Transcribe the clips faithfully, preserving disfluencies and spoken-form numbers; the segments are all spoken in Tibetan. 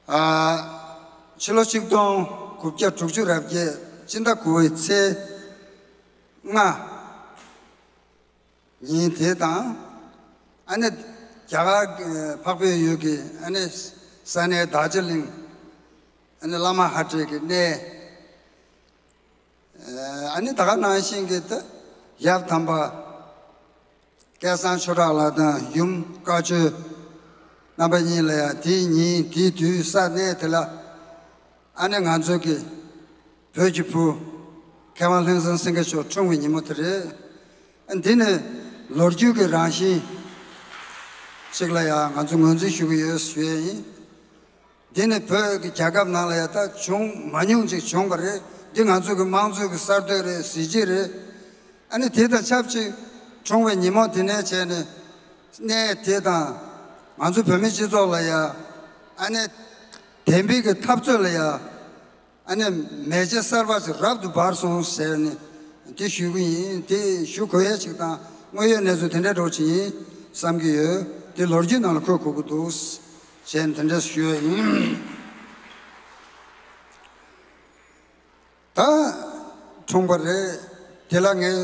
ཨ། ཕྱི་ལོ་ཆིག་སྟོང་དགུ་བརྒྱ་དྲུག་ཅུ་རེ་བརྒྱད་སྤྱི་ཟླ་དགུ་པའི་ཚེས་ལྔ་ཉིན་དེ་དང་། ཨ་ནི་རྒྱ་གར་འཕགས་པའི་ཡུལ་གྱི་ཨ་ནི་ས་གནས་རྡོ་རྗེ་གླིང་ཨ་ནི་བླ་མ་ཧ་ཏྲེ་གི་གནས། ཨ་ནི་ད་ག་ནང་བཞིན་གྱི་ད་ཡབ་དམ་པ་སྐལ་བཟང་ཆོས་གྲགས་ལགས་དང་ཡུམ་བཀའ་ཆོས་རྣམ་པ་གཉིས་ལ་ཡང་དེའི་ཉིན་དེའི་དུས་ས་གནས་དེ་ལ་ཨ་ནི་ང་ཚོ་གི་བོད་ཀྱི་བུ་མཁས་དབང་ལྷུན་བཟང་སེང་གེ་མཆོག་འཁྲུངས་པའི་ཉིན་མོ་དེ་རེད། འདི་ནི་ལོ་རྒྱུས་ཀྱི་རང་བཞིན་ཞིག་ལ་ཡང་ང་ཚོ་ངོས་འཛིན་ཞུ་གི་ཡོད་ཞུ་ཡས་ཡིན། འདི་ནི་བོད་ཀྱི་རྒྱལ་ཁབ་ནང་ལ་ཡང་ད་བྱུང་མ་མྱོང་ཅིག་བྱུང་བ་རེད། འདི་ང་ཚོ་གི་དམངས་གཙོ་གི་གསར་གཏོད་རེད། གཟི་བརྗིད་རེད། ཨ་ནི་དེ་དང་ཆབས་ཅིག་འཁྲུངས་པའི་ཉིན་མོ་དེ་ནས་བྱས་ནས་གནས་དེ་དང་ང་ཚོ་བོད་མི་སྤྱི་ཚོགས་ལ་ཡང་ཨ་ནི་བདེན་པའི་གི་འཐབ་རྩོད་ལ་ཡང་ཨ་ནི་མེ་ལྕེ་གསར་པ་ཞིག་རབ་ཏུ་འབར་སོང་ཟེར་ནས་དེ་ཞུ་གི་ཡིན། དེ་ཞུ་དགོས་ཡས་ཅིག་དང་དངོས་ཡོད་གནས་ཚུལ་དེ་འདྲ་འདྲ་ཅིག་ཡིན་བསམ་གྱི་ཡོད། དེ་ལོ་རྒྱུས་ནང་ལ་འཁོད་དགོས་ཀྱི་འདུག་ཟེར་ནས་དེ་འདྲ་ཞུ་ཡས་ཡིན། ད་འཁྲུངས་པ་རེད། དེ་ལ་ངས་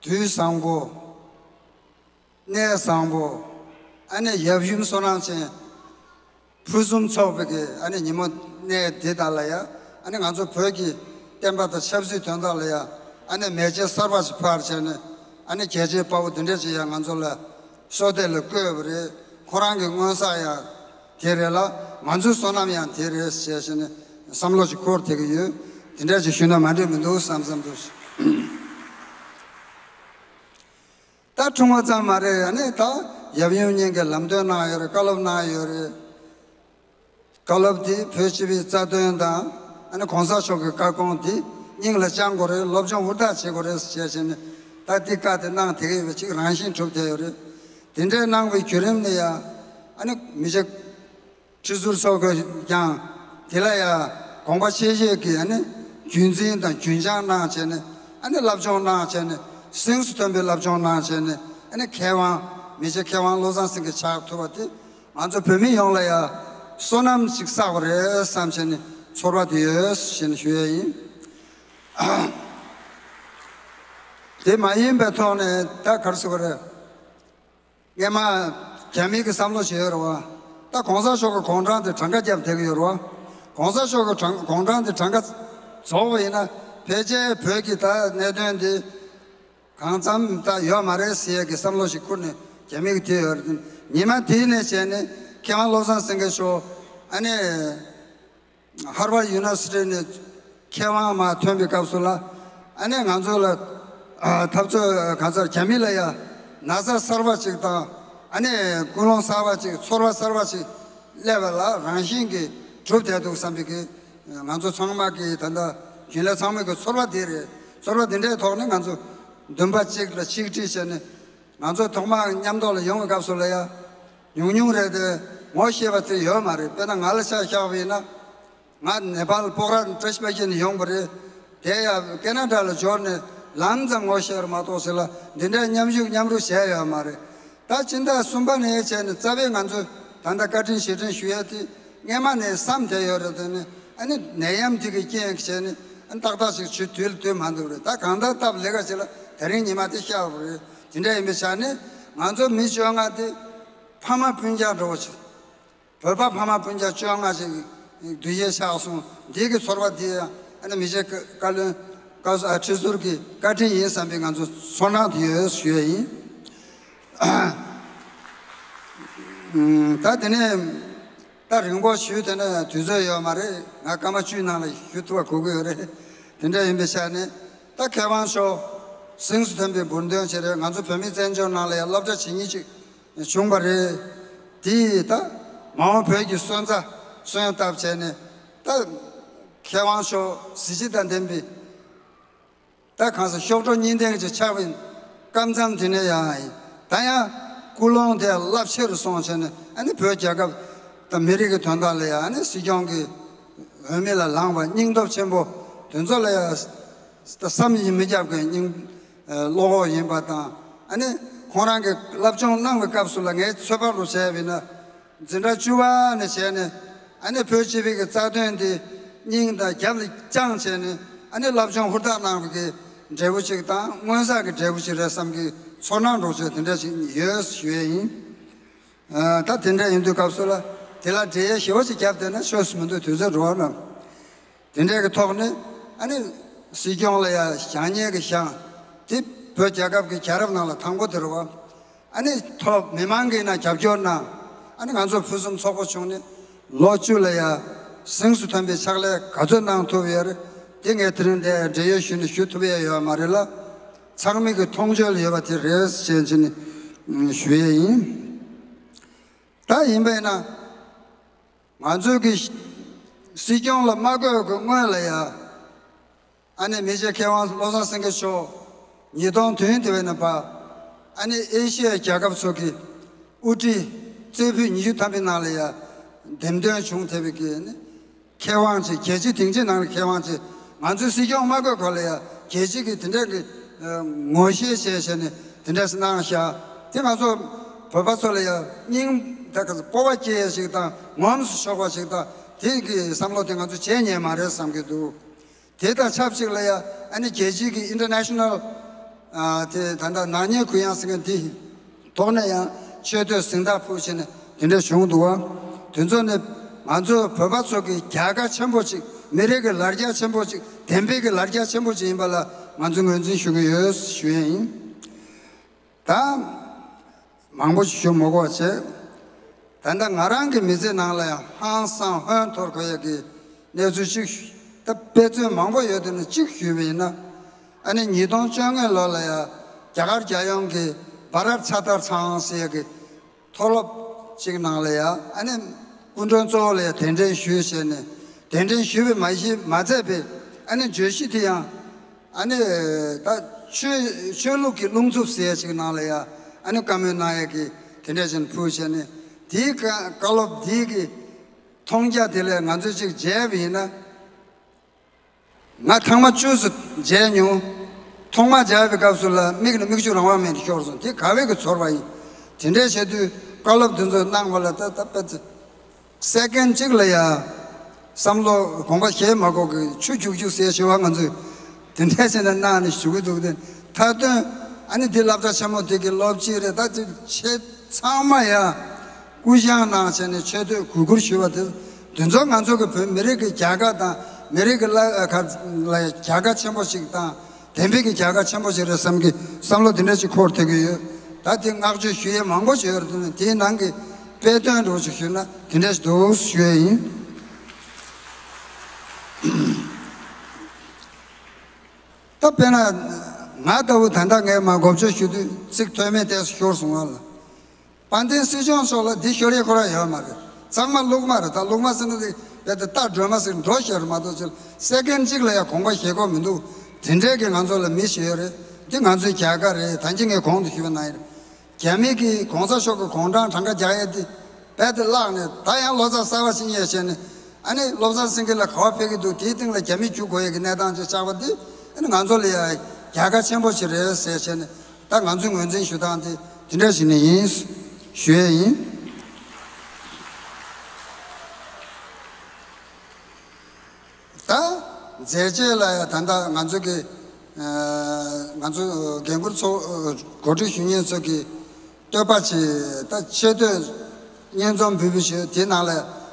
དུས་བཟང་པོ། གནས་བཟང་པོ། ཨ་ནི་ཡབ་ཡུམ་བསོད་ནམས་ཅན་ཕུན་སུམ་ཚོགས་པའི་གི་ཨ་ནི་ཉིན་མོ་གནས་འདི་དག་ལ་ཡ། ཨ་ནི་ང་ཚོ་བོད་ཀྱི་བསྟན་པ་དང་ཆབ་སྲིད་དོན་དག་ལ་ཡ། ཨ་ནི་མེ་ལྕེ་གསར་པ་ཞིག་འཕར་བྱས་ནས་ཨ་ནི་རྒྱལ་གཅེས་དཔའ་བོ་འདི་འདྲ་ཅིག་ཡ་ང་ཚོ་ལ་བསོད་བདེ་ལ་བཀོད་པ་རེད། ཁོ་རང་གི་སྔོན་བསགས་ཡང་དེ་རེད་ལ་ང་ཚོའི་བསོད་ནམས་ཡང་དེ་རེད་ཟེར་བྱས་ནས་བསམ་བློ་ཞིག་འཁོར་བསྡད་ཀྱི་ཡོད། དེ་འདྲ་ཅིག་ཞུས་ན་མ་འགྲིག་མི་འདུག་བསམ་བསམ་འདུག་ད་འཁྲུངས་པ་ཙམ་མ་རེད། ཨ་ནི་ད་ཡབ་ཡུམ་གཉིས་ཀྱིས་ལམ་སྟོན་གནང་ཡོད་རེད། བཀའ་སློབ་གནང་ཡོད་རེད། བཀའ་སློབ་དེ་བོད་སྤྱི་པའི་རྩ་དོན་དང་ཨ་ནི་གོང་ས་མཆོག་གི་བཀའ་དགོངས་དེ་སྙིང་ལ་བཅངས་དགོས་རེད། སློབ་སྦྱོང་ཧུར་ཐག་བྱེད་དགོས་རེད་ཟེར་བྱས་ནས་ད་འདི་བཀའ་དེ་གནང་བསྡད་ཀྱི་ཡོད་པ་ཅིག་རང་བཞིན་གྲུབ་བསྡད་ཡོད་རེད། དེ་འདྲའི་གནང་བའི་བརྒྱུད་རིམ་ནས་ཡང་ཨ་ནི་མི་རྗེ་ཁྲི་ཟུར་མཆོག་གིས་ཀྱང་དེ་ལ་ཡང་དགོངས་པ་ཆེ་བཞེས་ཀྱིས་ཨ་ནི་རྒྱུན་འཛིན་དང་རྒྱུན་སྐྱོང་གནང་བྱས་ནས་ཨ་ནི་བསླབ་སྦྱོང་གནང་བྱས་ནས་གཟེངས་སུ་ཐོན་པའི་བསླབ་སྦྱོང་གནང་བྱས་ནས་ཨ་ནི་མཁས་དབང་མི་རྗེ་མཁས་དབང་བློ་བཟང་སེང་གེ་ཆགས་ཐུབ་པ་དེ་ང་ཚོ་བོད་མི་ཡོངས་ལ་ཡང་བསོད་ནམས་ཤིག་བསགས་པ་རེད་བསམ་བྱས་ནས་ཚོར་བ་དེ་ཡོད་ཞེས་ཞུ་ཡས་ཡིན། དེ་མ་ཡིན་པའི་ཐོག་ནས་ད་ག་རེ་ཟེར་དགོས་རེད། སྔས་མ་རྒྱ་མི་གི་བསམ་བློ་ཞིག་ཡོད་རེད་བ། ད་གོང་ས་མཆོག་གི་དགུང་གྲངས་དེ་གྲངས་ཀ་བརྒྱབ་བསྡད་ཀྱི་ཡོད་རེད་བ། གོང་ས་མཆོག་གི་གྲངས་དགུང་གྲངས་དེ་གྲངས་ཀ་རྫོགས་པ་ཡིན་ན་ཕལ་ཆེར་བོད་ཀྱི་ད་གནད་དོན་དེ་གང་འཚམ་ད་ཡོད་མ་རེད་ཟེར་ཡས་ཀྱི་བསམ་བློ་ཞིག་ཁུར་ནས་རྒྱ་མི་གི་དེ་ཡོད་རེད། ཉི་མ་དེ་ནས་བྱས་ནས་མཁས་དབང་བློ་བཟང་སེང་གེ་མཆོག་ཨ་ནི། ཧར་ཝར་ཡུ་ནི་ཝར་སི་ཊི་ནས་མཁས་དབང་མར་ཐོན་པའི་སྐབས་སུ་ལ་ཨ་ནི་ང་ཚོ་ལ་ཨ་འཐབ་རྩོད་ག་ཚར་རྒྱ་མི་ལ་ཡ་ན་ཚ་གསར་པ་ཅིག་དང་ཨ་ནི་ཀུན་སློང་གསར་པ་ཅིག་ཚོར་བ་གསར་པ་ཅིག་སླེབས་པ་ལ་རང་བཞིན་གྱིས་གྲུབ་བསྡད་འདུག་བསམ་པའི་གི་ང་ཚོ་ཚང་མ་གི་ད་ལྟ་རྒྱུན་ལས་ཚང་མ་གི་ཚོར་བ་དེ་རེད། ཚོར་བ་དེ་འདྲའི་ཐོག་ནས་ང་ཚོ་འདུན་པ་གཅིག་ལ་ཆིག་སྒྲིལ་བྱས་ནས་ང་ཚོ་ཐོག་མར་མཉམ་དུ་ལ་ཡོང་བའི་སྐབས་སུ་ལ་ཡ། ཉུང་ཉུང་རེད་དེ། ངོ་ཤེས་པ་དེ་ཡོད་མ་རེད། དཔེར་ན་ང་ལ་ཆ་བཞག་པ་ཡིན་ན། ང་ནེ་པཱལ་པོག་ར་བཀྲ་ཤིས་པ་ཁྱེད་ནས་ཡོང་པ་རེད། དེ་ཡང་ཀེ་ན་ཌ་ལ་འབྱོར་ནས་ལམ་ཙམ་ངོ་ཤེས་པ་མ་གཏོགས་ཟེར་ལ་འདི་འདྲའི་མཉམ་ཞུགས་མཉམ་རུབ་བྱས་ཡོད་མ་རེད། ད་སྤྱི་ཟླ་གསུམ་པ་ནས་བྱས་ནས་རྩ་བའི་ང་ཚོས་ད་ལྟ་བཀའ་དྲིན་རྗེས་དྲན་ཞུ་ཡས་དེ་སྔས་མ་ནས་བསམ་བསྡད་ཡོད་རེད། དེ་ནས་ཨ་ནི་ནད་ཡམས་དེ་གི་རྐྱེན་བྱས་ནས་ཨ་ནི་ཏག་ཏག་ཅིག་བྱེད་དུས་ལ་དུས་མ་འདུག་རེད། ད་གང་ལྟར་སྟབས་ལེགས་ཀ་ཅིག་ལ་དེ་རིང་ཉི་མ་དེ་ཤར་བ་རེད། དེ་འདྲ་ཡིན་པའི་ཆ་ནས་ང་ཚོ་མི་བཅོ་ལྔ་དེ་ཕ་མ་སྤུན་ཀྱག་འདྲ་བོ་ཅིག་བོད་པ་ཕ་མ་སྤུན་ཀྱག་བཅོ་ལྔ་ཞིག་གདུལ་བྱའི་ཆགས་སོང་། འདི་གི་ཚོར་བ་འདི་ཡང་ཨ་ནི་མི་རྗེ་བཀའ་བློན་བཀའ་ཟུར་ཨ་ཁྲི་ཟུར་གྱི་བཀའ་དྲིན་ཡིན་བསམ་པའི་ང་ཚོ་ཚོར་སྣང་དེ་ཡོད་ཞུ་ཡས་ཡིན། ད་དེ་ནས་ད་རིང་པོ་ཞུས་དེ་ནས་དུས་ཚོད་ཡོད་མ་རེད། ང་སྐར་མ་བཅུའི་ནང་ལ་ཞུ་ཐུབ་པ་དགོས་ཀྱི་ཡོད་རེད། དེ་འདྲ་ཡིན་པའི་ཆ་ནས་ད་མཁས་དབང་མཆོག་གཟེངས་སུ་ཐོན་པའི་འབུལ་འདོན་བྱེད་རེད། ང་ཚོ་བོད་མི་བཙན་བྱོལ་ནང་ལ་ཡང་སློབ་གྲྭ་ཇི་སྙེད་ཅིག་བྱུང་བ་རེད། དེ་ཡིས་ད་མ་འོངས་བོད་ཀྱི་སོན་རྩ་སོན་བཏབ་བྱས་ནས་ད་མཁས་དབང་མཆོག་གཟི་བརྗིད་དང་ལྡན་པའི་ད་གང་ཟེར་གཤོག་སྒྲོ་གཉིས་ལྡན་ཅིག་ཆགས་པའི་སྐབས་མཚམས་དེ་ནས་ཡང་ད་ཡང་ཀུན་སློང་དེ་རླབས་ཆེ་རུ་སོང་བྱས་ནས་ཨ་ནི་བོད་རྒྱལ་ཁབ་དང་མི་རིགས་ཀྱི་དོན་དག་ལ་ཡང་ཨ་ནི་སྲིད་སྐྱོང་གི་འོས་མི་ལ་ལངས་པ་སྙིང་སྟོབས་ཆེན་པོ་དེ་ཚོ་ལ་ཡང་ད་བསམ་གྱིས་མི་ཁྱབ་པའི་སྙིང་བློ་ཁོག་ཡིན་པ་དང་། ཨ་ནི་ཁོང་རང་གིས་བསླབ་སྦྱོང་གནང་བའི་སྐབས་སུ་ལ་ངའི་ཚོད་དཔག་ལ་བྱས་པ་ཡིན་ན་འཛིན་གྲྭ་བཅུ་པ་ནས་བྱས་ནས་ ཨ་ནི་བོད་སྤྱི་པའི་གི་རྩ་དོན་དེ་སྙིང་དང་རྒྱབ་ལ་བཅངས་བྱས་ནས། ཨ་ནི་བསླབ་སྦྱོང་ཧུར་ཐག་གནང་བའི་གི་འབྲས་བུ་ཅིག་དང་། སྔོན་བསགས་ཀྱི་འབྲས་བུ་ཅིག་རེད་བསམ་གི་ཚོར་སྣང་འདྲ་བོ་ཅིག་དེ་འདྲ་ཞིག་ཡོད་ཞུ་ཡས་ཡིན། ཨ། ད་དེ་འདྲ་ཡིན་དུས་སྐབས་སུ་ལ་དེ་ལ་འགྲེལ་ཡས་ཞེ་པོ་ཅིག་བརྒྱབ་བསྡད་ན་ཆོས་སུ་མི་འདུག་དུས་ཚོད་འགྲོ་བ་རྣམས། དེ་འདྲའི་གི་ཐོག་ནས་ཨ་ནི་སྲིད་སྐྱོང་ལ་ཡ་བཞེངས་མཁན་གྱི་བཞེངས་དེ་བོད་རྒྱལ་ཁབ་ཀྱི་རྒྱལ་རབས་ནང་ལ་དང་པོ་དེ་རེད་བ། ཨ་ནི་ཐོག་མི་མང་གིས་ན་རྒྱབ་སྐྱོར་གནང་། ཨ་ནི་ང་ཚོ་ཕུན་སུམ་ཚོགས་པོ་བྱུང་ནས་ལོ་བཅུ་ལ་ཡ་གཟེངས་སུ་ཐོན་པའི་ཕྱག་ལས་ག་ཚོད་གནང་ཐུབ་ཡོད་རེད། དེ་ངས་དེ་རིང་འདིར་འགྲེལ་བརྗོད་ཞུས་ནས་ཞུ་ཐུབ་ཡ་ཡོད་མ་རེད་ལ། ཚང་མས་ཀྱི་མཐོང་ཆོས་ལ་ཡོད་པ་དེ་རེད་ཅེས་བྱས་ནས་ཞུ་ཡས་ཡིན། ད་ཡིན་པས་ན། ང་ཚོའི་གི་སྲིད་སྐྱོང་ལ་མ་བསྐོས་གི་སྔོན་ལ་ཡ། ཨ་ནི་མི་རྗེ་མཁས་དབང་བློ་བཟང་སེང་གེ་མཆོག་ཉིས་སྟོང་བདུན་དེ་བས་ན་བ། ཨ་ནི་ཨེ་ཤི་ཡའི་རྒྱལ་ཁབ་ཚོ་གི་དབུ་ཁྲིད་རྩེ་ཕུད་ཉི་ཤུ་ཐམ་པའི་ནང་ལ་ཡ་འདེམས་ཐོན་བྱུང་ཐེ་བའི་གི་ནི་མཁས་དབང་ཅིག་རྒྱལ་སྤྱི་སྡིངས་ཆའི་ནང་ལ་མཁས་དབང་ཅིག་ང་ཚོའི་སྲིད་སྐྱོང་མ་བསྐོས་གོང་ལ་ཡ་རྒྱལ་སྤྱི་གི་དེ་འདྲ་གི་ངོ་ཤེས་བྱས་བྱས་ནས་དེ་འདྲ་གནང་ཤག་དེ་ང་ཚོ་བོད་པ་ཚོ་ལ་ཡ་སྙིང་ད་ག་སྤོབས་པ་སྐྱེ་ཡ་ཞིག་དང་ངོམས་སུ་ཆོག་པ་ཞིག་དང་། དེ་གི་བསམ་བློ་དེ་ང་ཚོ་བྱས་ཉན་མ་རེད་བསམ་གི་འདུག་དེ་དང་ཆབས་ཅིག་ལ་ཡ་ཨ་ནི་རྒྱལ་སྤྱིའི་གི་ཨིན་ཊར་ནེ་ཤ་ནལ་ཨ་དེ་ད་ལྟ་ནག་ཉེས་གུ་ཡངས་ཟེར་མཁན་དེ་ཐོག་ནས་ཡང་ཆེ་བསྟོད་གཟེངས་རྟགས་ཕུལ་བྱས་ནས་དེ་འདྲ་བྱུང་འདུག་བ། དེ་ཚོ་ནི་ང་ཚོ་བོད་པ་ཚོ་གི་རྒྱལ་ཁ་ཆེན་པོ་ཅིག་མི་རིགས་ཀྱི་ལ་རྒྱ་ཆེན་པོ་ཅིག་བདེན་པའི་གི་ལ་རྒྱ་ཆེན་པོ་ཅིག་ཡིན་པ་ལ་ང་ཚོ་ངོས་འཛིན་ཞུ་གི་ཡོད་ཞུ་ཡས་ཡིན། ད་མང་པོ་ཞིག་ཞུ་མི་དགོས་བྱས། ད་ལྟ་ང་རང་གི་མི་ཚེ་ནང་ལ་ཡང་ཧང་སང་ཧོན་འཐོར་དགོས་ཡ་གི་གནས་ཚུལ་གཅིག་ཞུ། ད་དཔེ་མཚོན་མང་པོ་ཡོད་དེ་ནི་གཅིག་ཞུས་པ་ཡིན་ན། ཨ་ནི་ཉིས་སྟོང་བཅོ་ལྔ་ལོ་ལ་ཡ་རྒྱ་གར་རྒྱལ་ཡོངས་ཀྱི་བྷ་རཏ་ཆ་ཏར་ཚང་ཟེར་ཡ་གི་མཐོ་སློབ་ཅིག་ནང་ལ་ཡ་ཨ་ནི་སྐུ་མགྲོན་གཙོ་བོ་ལ་ཡ་གདན་འདྲེན་ཞུས་བྱས་ནས། གདན་འདྲེན་ཞུས་པའི་མ་གཞི་མ་ཚད་པའི་ཨ་ནི་བརྗོད་གཞི་དེ་ཡང་ཨ་ནི་ད་ཆོས་ཆོས་ལུགས་ཀྱི་རླུང་འཚུབ་ཟེར་ཡ་ཅིག་ནང་ལ་ཡ་ཨ་ནི་བཀའ་མོལ་གནང་ཡ་གི་དེ་འདྲ་ཞིག་ཕུལ་བྱས་ནས། དེའི་བཀའ་བཀའ་སློབ་དེའི་གི་མཐོང་རྒྱ་དེ་ལས་ང་ཚོས་ཅིག་མཇལ་བ་ཡིན་ན། ང་ཐེངས་མ་བཅུ་ཙམ་མཇལ་མྱོང་། ཐོག་མ་མཇལ་བའི་སྐབས་སུ་ལ་མིག་ནས་མིག་ཆུ་རང་དབང་མེད་དུ་ཤོར་སོང་། དེ་ག་བའི་གི་ཚོར་བ་ཡིན། དེ་འདྲའི་བྱེད་དུས་བཀའ་སློབ་དེ་ཚོ་གནང་བ་ལ་ད་ད་དཔེ་ཚེ་སེ་ཀན་གཅིག་ལ་ཡ་བསམ་བློ་དགོངས་པ་བཞེས་མ་དགོས་གི་ཆུ་རྒྱུག་རྒྱུག་ཟེར་ཞེ་བ་ང་ཚོས་དེ་འདྲའི་བྱས་ནས་གནང་ནས་བཞུགས་ཀྱི་འདུག་དེ་མཐའ་དོན་ཨ་ནི་འདི་སློབ་གྲྭ་ཆེན་མོ་དེ་གི་སློབ་སྤྱི་རེད། ད་ཅིག་ཆེ་ཚང་མ་ཡ། སྐུ་བཞེངས་གནང་བྱས་ནས་ཆེ་བསྟོད་གུས་བཀུར་ཞུས་པ་དེ། དེ་ཚོ་ང་ཚོ་གི་བོད་མི་རིགས་ཀྱི་རྒྱལ་ཁ་དང་མི་རིགས་ཀྱི་བླ་ཁ་ལ་རྒྱལ་ཁ་ཆེན་པོ་ཞིག་དང་བདེན་པའི་གི་རྒྱལ་ཁ་ཆེན་པོ་ཞིག་རེད་བསམ་གི་བསམ་བློ་དེ་འདྲ་ཞིག་འཁོར་ཐུབ་ཀྱི་ཡོད། ད་དེ་བསྔགས་བརྗོད་ཞུ་ཡས་མང་པོ་ཞིག་ཡོད་རེད། དེ་ནི་དེའི་ནང་གི་དཔེ་དོན་འདྲ་བོ་ཞིག་ཞུས་ན་དེ་འདྲ་ཞིག་འདུག་ཞུ་ཡས་ཡིན། ད་དཔེར་ན་ང་ལྟ་བུ་ད་ལྟ་ངས་མ་འགོ་བརྗོད་ཞུ་དུས་ཚིག་ཐོན་མེད་ཏོག་ཙམ་ཤོར་སོང་བ་ལ། དཔལ་ལྡན་སྲིད་སྐྱོང་མཆོག་ལ་འདི་ཤོར་ཡས་ཁོ་རང་ཡོད་མ་རེད། གཙང་མ་ལུག་མ་རེད། ད་ལུག་མ་ཟེར་ན་དེ་རྦད་དེ་རྟ་སྒྲོལ་མ་ཟེར་འགྲོ་ཤེས་རེད་མ་གཏོགས་ཅིག་སེ་ཀན་གཅིག་ལ་ཡང་དགོངས་པ་བཞེས་དགོས་མི་འདུག་དེ་འདྲའི་གི་ང་ཚོ་ལ་མི་ཞིག་ཡོད་རེད། འདི་ང་ཚོའི་རྒྱལ་ཁ་རེད། ད་གིན་ངས་གོང་དུ་ཞུས་པ་ནང་བཞིན་རྒྱ་མི་གིས་གོང་ས་མཆོག་གི་དགུང་གྲངས་གྲངས་ཀ་རྒྱག་ཡས་དེ་རྦད་དེ་བརླག་ནས། ད་ཡང་ལོ་ཙཱ་གསར་པ་ཞིག་རྙེད་བྱས་ནས། ཨ་ནི་བློ་བཟང་སེང་གེ་ལགས་ག་པར་ཕེབས་ཀྱི་འདུག་དེའི་སྟེང་ལ་རྒྱ་མི་རྒྱུག་དགོས་ཡས་ཀྱི་གནས་སྟངས་ཅིག་ཆགས་པ་འདི་ཨ་ནི་ང་ཚོ་ལ་ཡང་རྒྱལ་ཁ་ཆེན་པོ་ཞིག་རེད་ཟེར་བྱས་ནས། ད་ང་ཚོའི་ངོས་འཛིན་ཞུ་སྟངས་དེ་དེ་འདྲ་ཞིག་ནས་ཡིན་ཞུ་ཡས་ཡིན། ད་མཛད་རྗེས་ལ་ཡང་ད་ལྟ་ང་ཚོ་གི་ཨ་ང་ཚོ་འགན་འཁུར་ཚོ་གོ་སྒྲིག་ཞུ་མཁན་ཚོ་གི་བསྟོད་པ་ཆེ། ད་ཆེ་བསྟོད་སྙན་རྩོམ་འབུལ་བའི་ཞུ། དེ་ནང་ལ་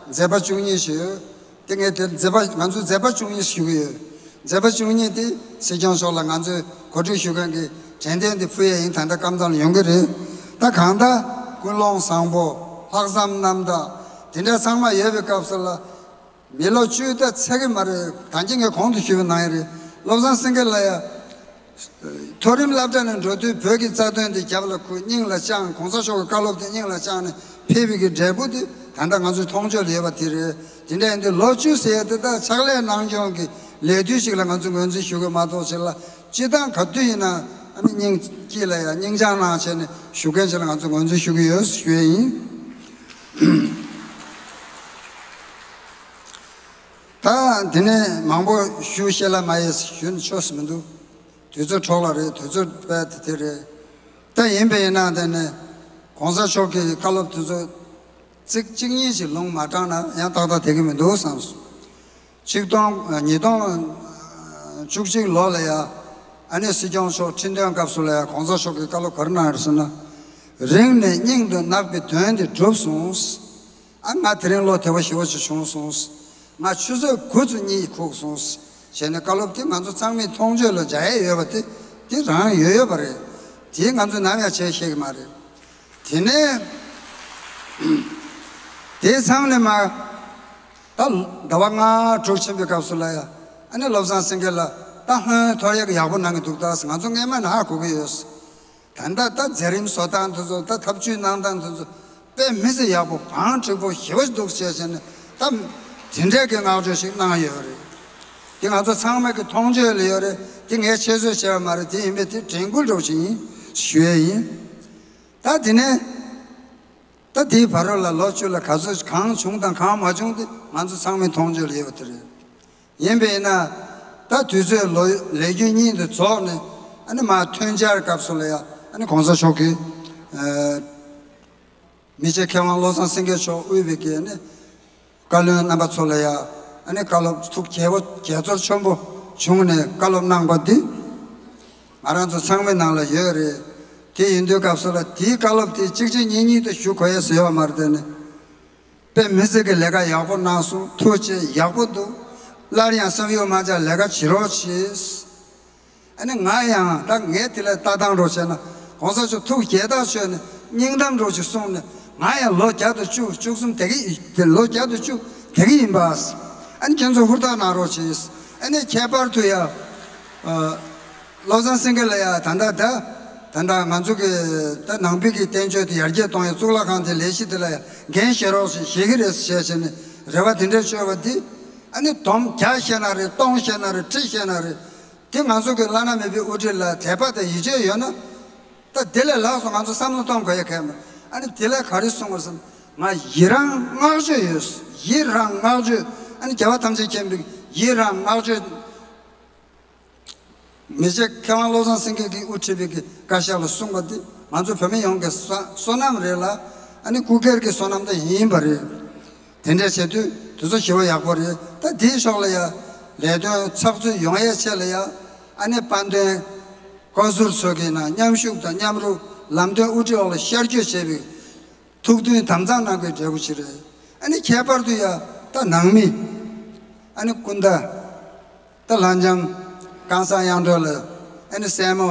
མཛད་པ་བཅུ་གཉིས་ཞུ། དེ་ངས་དེར་མཛད་པ་ང་ཚོས་མཛད་པ་བཅུ་གཉིས་ཞུ་གི་ཡོད། མཛད་པ་བཅུ་གཉིས་དེ་སྲིད་སྐྱོང་མཆོག་ལ་ང་ཚོས་གོ་སྒྲིག་ཞུ་མཁན་གྱི་དྲན་རྟེན་དེ་ཕུལ་ཡས་ཡིན། ད་ལྟ་སྐབས་དང་ལ་ཡོང་གི་རེད། ད་གང་ལྟར་ཀུན་སློང་བཟང་པོ་ལྷག་བསམ་རྣམ་དག་དེ་འདྲ་ཚང་མ་ཡོད་པའི་སྐབས་སུ་ལ། མི་ལོ་བཅུ་ད་ཚད་ཀྱི་མ་རེད། ད་གིན་ངས་གོང་དུ་ཞུས་པ་ནང་བཞིན་རེད། བློ་བཟང་སེང་གེ་ལགས་ཡ་མཐོ་རིམ་སློབ་གྲྭ་ནས་འགྲོ་དུས་བོད་ཀྱི་རྩ་དོན་དེ་རྒྱབ་ལ་འཁུར། སྙིང་ལ་བཅངས། གོང་ས་མཆོག་གི་བཀའ་སློབ་དེ་སྙིང་ལ་བཅངས་ནས་ཕེབས་པའི་གི་འབྲས་བུ་དེ་ད་ལྟ་ང་ཚོའི་མཐོང་ཆོས་ལ་ཡོད་པ་དེ་རེད། དེ་འདྲ་ཡིན་དུས་ལོ་བཅུ་ཟེར་ཡ་དེ་ད་ཕྱག་ལས་གནང་སྐྱོང་གི་ལས་དུས་ཤིག་ལ་ང་ཚོས་ངོས་འཛིན་ཞུ་གི་མ་གཏོགས་ཕྱིར་ལ་སྤྱིར་བཏང་ག་དུས་ཡིན་ན་ཨ་ནི་སྙིང་དཀྱིལ་ལ་ཡ་སྙིང་བཅངས་གནང་བྱས་ནས་བཞུགས་མཁན་ཞིག་ལ་ང་ཚོས་ངོས་འཛིན་ཞུ་གི་ཡོད་ཞུ་ཡས་ཡིན། ད་འདི་ནས་མང་པོ་ཞུ་ཤེས་ལ་མ་ཡེ་ཞུ་ན་ཆོག་ས་མི་འདུག་དུས་ཚོད་འཕྲོ་བརླག་རེད། དུས་ཚོད་དཔེ་དེ་དེ་རེད། ད་ཡིན་པས་ཡིན་ན་དེ་ནས་གོང་ས་མཆོག་གི་བཀའ་སློབ་དེ་ཚོ་ ཚིག་གཅིག་གཉིས་ཤིག་ལུང་མ་དྲངས་ན་ཡང་ཏག་ཏག་བསྡད་ཀྱི་མི་འདུག་བསམས་སོང་། ཆིག་སྟོང་ཉིས་སྟོང་བཅུ་གཅིག་ལོ་ལ་ཡ། ཨ་ནི་སྲིད་སྐྱོང་མཆོག་ཁྲི་འདོན་སྐབས་སུ་ལ་ཡ་གོང་ས་མཆོག་གིས་བཀའ་སློབ་ག་རེ་གནང་ཡོད་ཟེར་ན། རིང་ནས་སྙིང་དུ་བརྣག་པའི་དོན་འདི་གྲུབ་སོང་། ཨ་ང་དེ་རིང་བློ་བདེ་བོ་ཞེ་པོ་ཅིག་བྱུང་སོང་། ང་ཆུ་ཚོད་དགུ་ཚོད་གཉིད་ཁུག་སོང་། བྱས་ནས་བཀའ་སློབ་དེ་ང་ཚོ་ཚང་མས་མཐོང་ཆོས་ལ་འཇལ་ཡས་ཡོད་པ་དེ་དེ་རང་ཡོད་ཡོད་པ་རེད། དེ་ང་ཚོས་ནམ་ཡང་བྱས་ཤེས་ཀྱི་མ་རེད། དེ་ནས་དེ་ཚང་ནས་མ། ད་ཟླ་བ་ལྔ་དྲུག་ཕྱིན་པའི་སྐབས་སུ་ལ་ཡ། ཨ་ནི་བློ་བཟང་སེང་གེ་ལ་ད་ཧོན་ཐོར་ཡག་ཡག་པོ་གནང་གི་འདུག་ད་ང་ཚོ་སྔས་མ་ནས་ཧ་གོ་གི་ཡོད། ད་ལྟ་ད་མཛད་རིམ་བཟོ་སྟངས་དེ་ཚོ་ད་ཐབས་ཇུས་གནང་སྟངས་དེ་ཚོ་དཔེ་མི་སྲིད་ཡག་པོ་བང་འགྲིག་པོ་ཞེ་པོ་འདུག་བྱས་བྱས་ནས་ད་དེ་འདྲའི་གི་བསྔགས་བརྗོད་ཞིག་གནང་ཡོད་རེད། དེ་ང་ཚོ་ཚང་མ་གི་མཐོང་ཆོས་ལ་ཡོད་རེད། དེ་ངས་ཆེད་བཟོ་བྱས་པ་མ་རེད། དེ་ཡིན་པས་དེ་དྲན་སྐུལ་འདྲ་བོ་ཞིག་ཡིན་ཞུ་ཡས་ཡིན། ད་དེ་ནས། ད་དེའི་བར་རོ་ལ་ལོ་བཅུ་ལ་ག་ཚོད་གང་བྱུང་དང་གང་མ་བྱུང་དེ་ང་ཚོ་ཚང་མའི་མཐོང་ཆོས་ལ་ཡོད་པ་དེ་རེད། ཡིན་པས་ན། ད་དུས་ཚོད་ལོ་ལས་རྒྱུན་གཉིས་དེ་རྫོགས་ནས་ཨ་ནི་མར་ཐོན་འཆར་སྐབས་སུ་ལ་ཡ་ཨ་ནི་གོང་ས་མཆོག་གིས། ཨ། མི་རྗེ་མཁས་དབང་བློ་བཟང་སེང་གེ་མཆོག་དབུས་པའི་གི་ཨ་ནི། བཀའ་བློན་རྣམ་པ་ཚོ་ལ་ཡ། ཨ་ནི་བཀའ་སློབ་ཐུགས་དགྱེས་པོ་དགྱེས་ཚོར་ཆེན་པོ་བྱུང་ནས་བཀའ་སློབ་གནང་པ་འདི། ང་རང་ཚོ་ཚང་མའི་ནང་ལ་ཡོད་རེད། དེ་ཡིན་དུས་སྐབས་སུ་ལ་དེའི་བཀའ་སློབ་དེ་གཅིག་གཅིག་གཉིས་གཉིས་དུ་ཞུ་དགོས་ཡས་ཟེར་བ་མ་རེད་དེ་ནི། དཔེ་མི་སྲིད་ཀྱི་ལས་ཀ་ཡག་པོ་གནང་སོང་། ཐུགས་རྗེ་ཡག་པོ་འདུག་སླར་ཡང་བསམ་ཡུལ་མ་ཆག་ལས་ཀ་བྱེད་རོགས་བྱེད། ཨ་ནི་ང་ཡང་ད་ངས་དེ་ལ་ལྟ་སྟངས་རོགས་བྱས་ན་གོང་ས་མཆོག་ཐུགས་དགྱེས་ཐག་ཆོད་ནས་སྙིང་གཏམ་རོགས་ཅིག་གསུངས་ནས་ང་ཡང་ལོ་བརྒྱ་དང་བཅུ་བཅུ་གསུམ་དེ་གི་ལོ་བརྒྱ་དང་བཅུ་དེ་གི་ཡིན་པ། ཨ་ནི་ཁྱེད་ཚོ་ཧུར་ཐག་གནང་རོགས་བྱེད། ཨ་ནི་ཁྱད་པར་དུ་ཡ། ཨ། བློ་བཟང་སེང་གེ་ལ་ཡ་ད་ལྟ་ད་ད་ལྟ་ང་ཚོ་གི་ད་ནང་པའི་གི་བསྟན་བཅོས་དེ་ཡར་རྒྱས་གཏོང་ཡ་གཙུག་ལག་ཁང་དེ་ལས་གཞི་དེ་ལ་ཡ་འགན་བཞེས་རོགས་ཞེས་བཞེས་ཀྱི་རེད་ཞེས་བྱས་ནས་རེ་བ་དེ་འདྲ་བཅོལ་བ་འདི། ཨ་ནི་སྡོམ་བརྒྱ་བཞེས་ན་རེད། སྟོང་བཞེས་ན་རེད། ཁྲི་བཞེས་ན་རེད། དེ་ང་ཚོ་གི་བླ་ན་མེད་པའི་དབུ་ཁྲིད་ལ་དད་པ་དང་ཡིད་ཆེས་ཡོད་ན། ད་དེ་ལས་ལྷག་སོང་ང་ཚོ་བསམ་བློ་གཏོང་དགོས་ཡ་གལ་མེད། ཨ་ནི་དེ་ལས་ག་རེ་གསུངས་པ་ཟེར་ན། ང་ཡི་རང་བསྔགས་བརྗོད་ཡོད། ཡི་རང་བསྔགས་བརྗོད། ཨ་ནི་རྒྱལ་བ་ཐམས་ཅད་མཁྱེན་པའི་ཡི་རང་བསྔགས་བརྗོད། མི་རྗེ་མཁས་དབང་བློ་བཟང་སེང་གེ་གིས་དབུ་ཁྲིད་པའི་གི་བཀའ་ཤག་ལ་གསུངས་པ་འདི་ང་ཚོ་བོད་མི་ཡོངས་ཀྱི་བསོད་བསོད་ནམས་རེད་ལ། ཨ་ནི་སྐུ་སྒེར་གྱི་བསོད་ནམས་དེ་ཡིན་པ་རེད། དེ་འདྲ་བྱེད་དུས་དེ་ཚོ་ཞེ་པོ་ཡག་པོ་རེད། ད་དེའི་ཕྱོགས་ལ་ཡ་ལས་དོན་ཚགས་ཚུད་ཡོང་ཡའི་ཆེད་ལ་ཡ་ཨ་ནི་དཔལ་ལྡན་བཀའ་ཟུར་ཚོ་གི་ནང་མཉམ་ཞུགས་དང་མཉམ་རུབ་ལམ་སྟོན་དབུ་ཁྲིད་འོག་ལ་ཤར་བསྐྱོད་བྱས་པའི་ཐུགས་མཐུན་དམ་གཙང་གནང་དགོས་འབྲས་བུ་ཞིག་རེད། ཨ་ནི་ཁྱད་པར་དུ་ཡ་ད་ནང་མི་ཨ་ནི་སྐུ་ཟླ་ད་ལྷ་ལྕམ་ཀང་ས་དབྱངས་སྒྲོལ་ལ་ཨ་ནི་སྲས་མོ་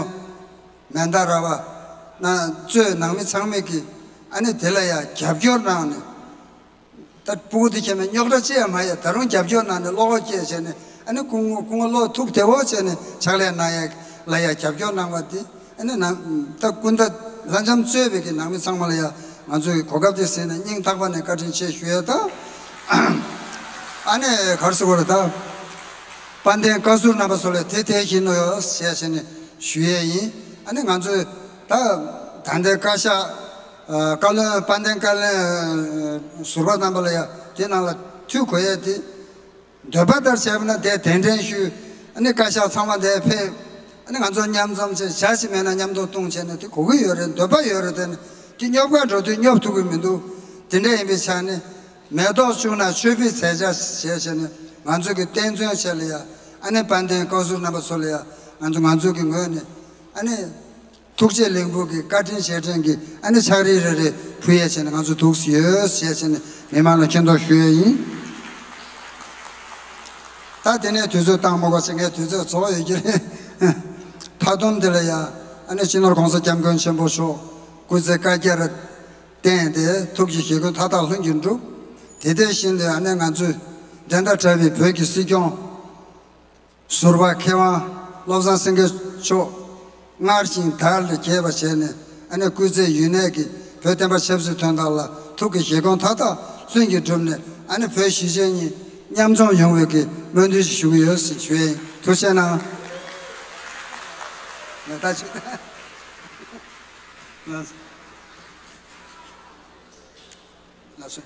མན་དཱ་ར་བ་ན་གཙོས་ནང་མི་ཚང་མས་ཀྱི་ཨ་ནི་དེ་ལ་ཡ་རྒྱབ་སྐྱོར་གནང་ནས། ད་སྤུ་གུ་དེ་ཁྱེད་མེད་རྙོག་དྲ་ཅི་ཡང་མ་ཡ་ད་རུང་རྒྱབ་སྐྱོར་གནང་ནས་བློ་ཁོག་སྐྱེད་བྱས་ནས་ཨ་ནི་སྐུ་ངོ་སྐུ་ངོ་བློ་ཐུགས་བདེ་བོ་བྱས་ནས་ཕྱག་ལས་གནང་ཡ་ལ་ཡ་རྒྱབ་སྐྱོར་གནང་བ་དེ་ཨ་ནི་ནང་ད་སྐུ་ཟླ་ལྷ་ལྕམ་གཙོས་པའི་གི་ནང་མི་ཚང་མ་ལ་ཡ་ང་ཚོའི་གོ་སྐབས་དེ་ཟིན་ནས་སྙིང་ཐག་པ་ནས་བཀའ་དྲིན་ཆེ་ཞུ་ཡ་ད། ཨ་ནི་གར་སོ་གོ་ར་ད་དཔལ་ལྡན་བཀའ་ཟུར་རྣམ་པ་ཚོ་ལ་དེ་དེ་བཞིན་ནོ་ཡོད་ཞེས་བྱས་ནས་ཞུ་ཡས་ཡིན། ཨ་ནི་ང་ཚོས་ད་ད་ལྟའི་བཀའ་ཤག་བཀའ་བློན་དཔལ་ལྡན་བཀའ་བློན་ཟུར་པ་རྣམ་པ་ལ་ཡ་དེ་ནང་ལ་མཐུད་དགོས་ཡས་དེ། འདོད་པ་ལྟར་བྱས་པ་ན་དེ་གདན་འདྲེན་ཞུས། ཨ་ནི་བཀའ་ཤག་ཚང་མ་དེ་ཕེབས། ཨ་ནི་ང་ཚོ་མཉམ་འཛོམས་བྱས་བྱ་ཞིག་མེད་ན་མཉམ་དུ་བཏུང་བྱས་ནས་དེ་གོ་གི་ཡོད་རེད། འདོད་པ་ཡོད་རེད། དེ་ནི་དེ་སྙོབ་ག་འགྲོ་དུས་སྙོབ་ཐུབ་ཀྱི་མི་འདུག་དེ་འདྲ་ཡིན་པའི་ཆ་ནས་མེ་ཏོག་བཅུག་ན་མཆོད་པའི་མཛད་འཆར་ཞེས་བྱས་ནས་ང་ཚོ་གི་རྟེན་མཚོན་བྱས་ལ་ཡ་ཨ་ནི་དཔལ་ལྡན་བཀའ་ཟུར་རྣམ་པ་ཚོ་ལ་ཡ་ང་ཚོ་ང་ཚོ་གི་ངོས་ནས་ཨ་ནི། ཐུགས་རྗེ་ལེགས་འབུལ་གྱི་བཀའ་དྲིན་རྗེས་དྲན་གྱི་ཨ་ནི་ཕྱག་རིས་རེ་རེ་ཕུལ་ཡས་བྱས་ནས་ང་ཚོ་འདུག་སེ་ཡོད་ཞེས་བྱས་ནས་མི་མང་ལ་མཁྱེན་རྟོགས་ཞུ་ཡས་ཡིན། ད་དེ་ནས་དུས་ཚོད་བཏང་མ་དགོས་ཟེར་ངས་དུས་ཚོད་རྫོགས་ཡོད་ཀྱི་རེད། མཐའ་སྡོམ་དེ་ལ་ཡ་ཨ་ནི་སྤྱི་ནོར་༸གོང་ས་༸སྐྱབས་མགོན་ཆེན་པོ་མཆོག་སྐུ་ཚེ་བསྐལ་བརྒྱར་བརྟན་ཏེ་ཐུགས་ཀྱི་བཞེད་དགོངས་མཐའ་དག་ལྷུན་གྱིས་འགྲུབ། དེ་དེ་བཞིན་དུ་ཨ་ནི་ང་ཚོའི་འགྲན་ཟླ་བྲལ་བའི་བོད་ཀྱི་སྲིད་སྐྱོང་ཟུར་པ་མཁས་དབང་བློ་བཟང་སེང་གེ་མཆོག་སྔར་བཞིན་དར་ལ་རྒྱས་པ་བྱས་ནས་ཨ་ནི་སྐུ་ཚེ་ཡུན་གནས་ཀྱི་བོད་བསྟན་པ་ཆབ་སྲིད་དོན་དག་ལ་ཐུགས་ཀྱི་བཞེད་དགོངས་མཐའ་དག་ལྷུན་གྱིས་གྲུབ་ནས་ཨ་ནི་བོད་གཞིས་བྱེས་གཉིས་མཉམ་འཛོམས་ཡོང་བའི་གི་སྨོན་འདུན་ཞིག་ཞུ་གི་ཡོད་ཟེར་ཞུ་ཡིན། ཐུགས་རྗེ་གནང་། ལགས་ད་ཅིག་ལགས་སོ།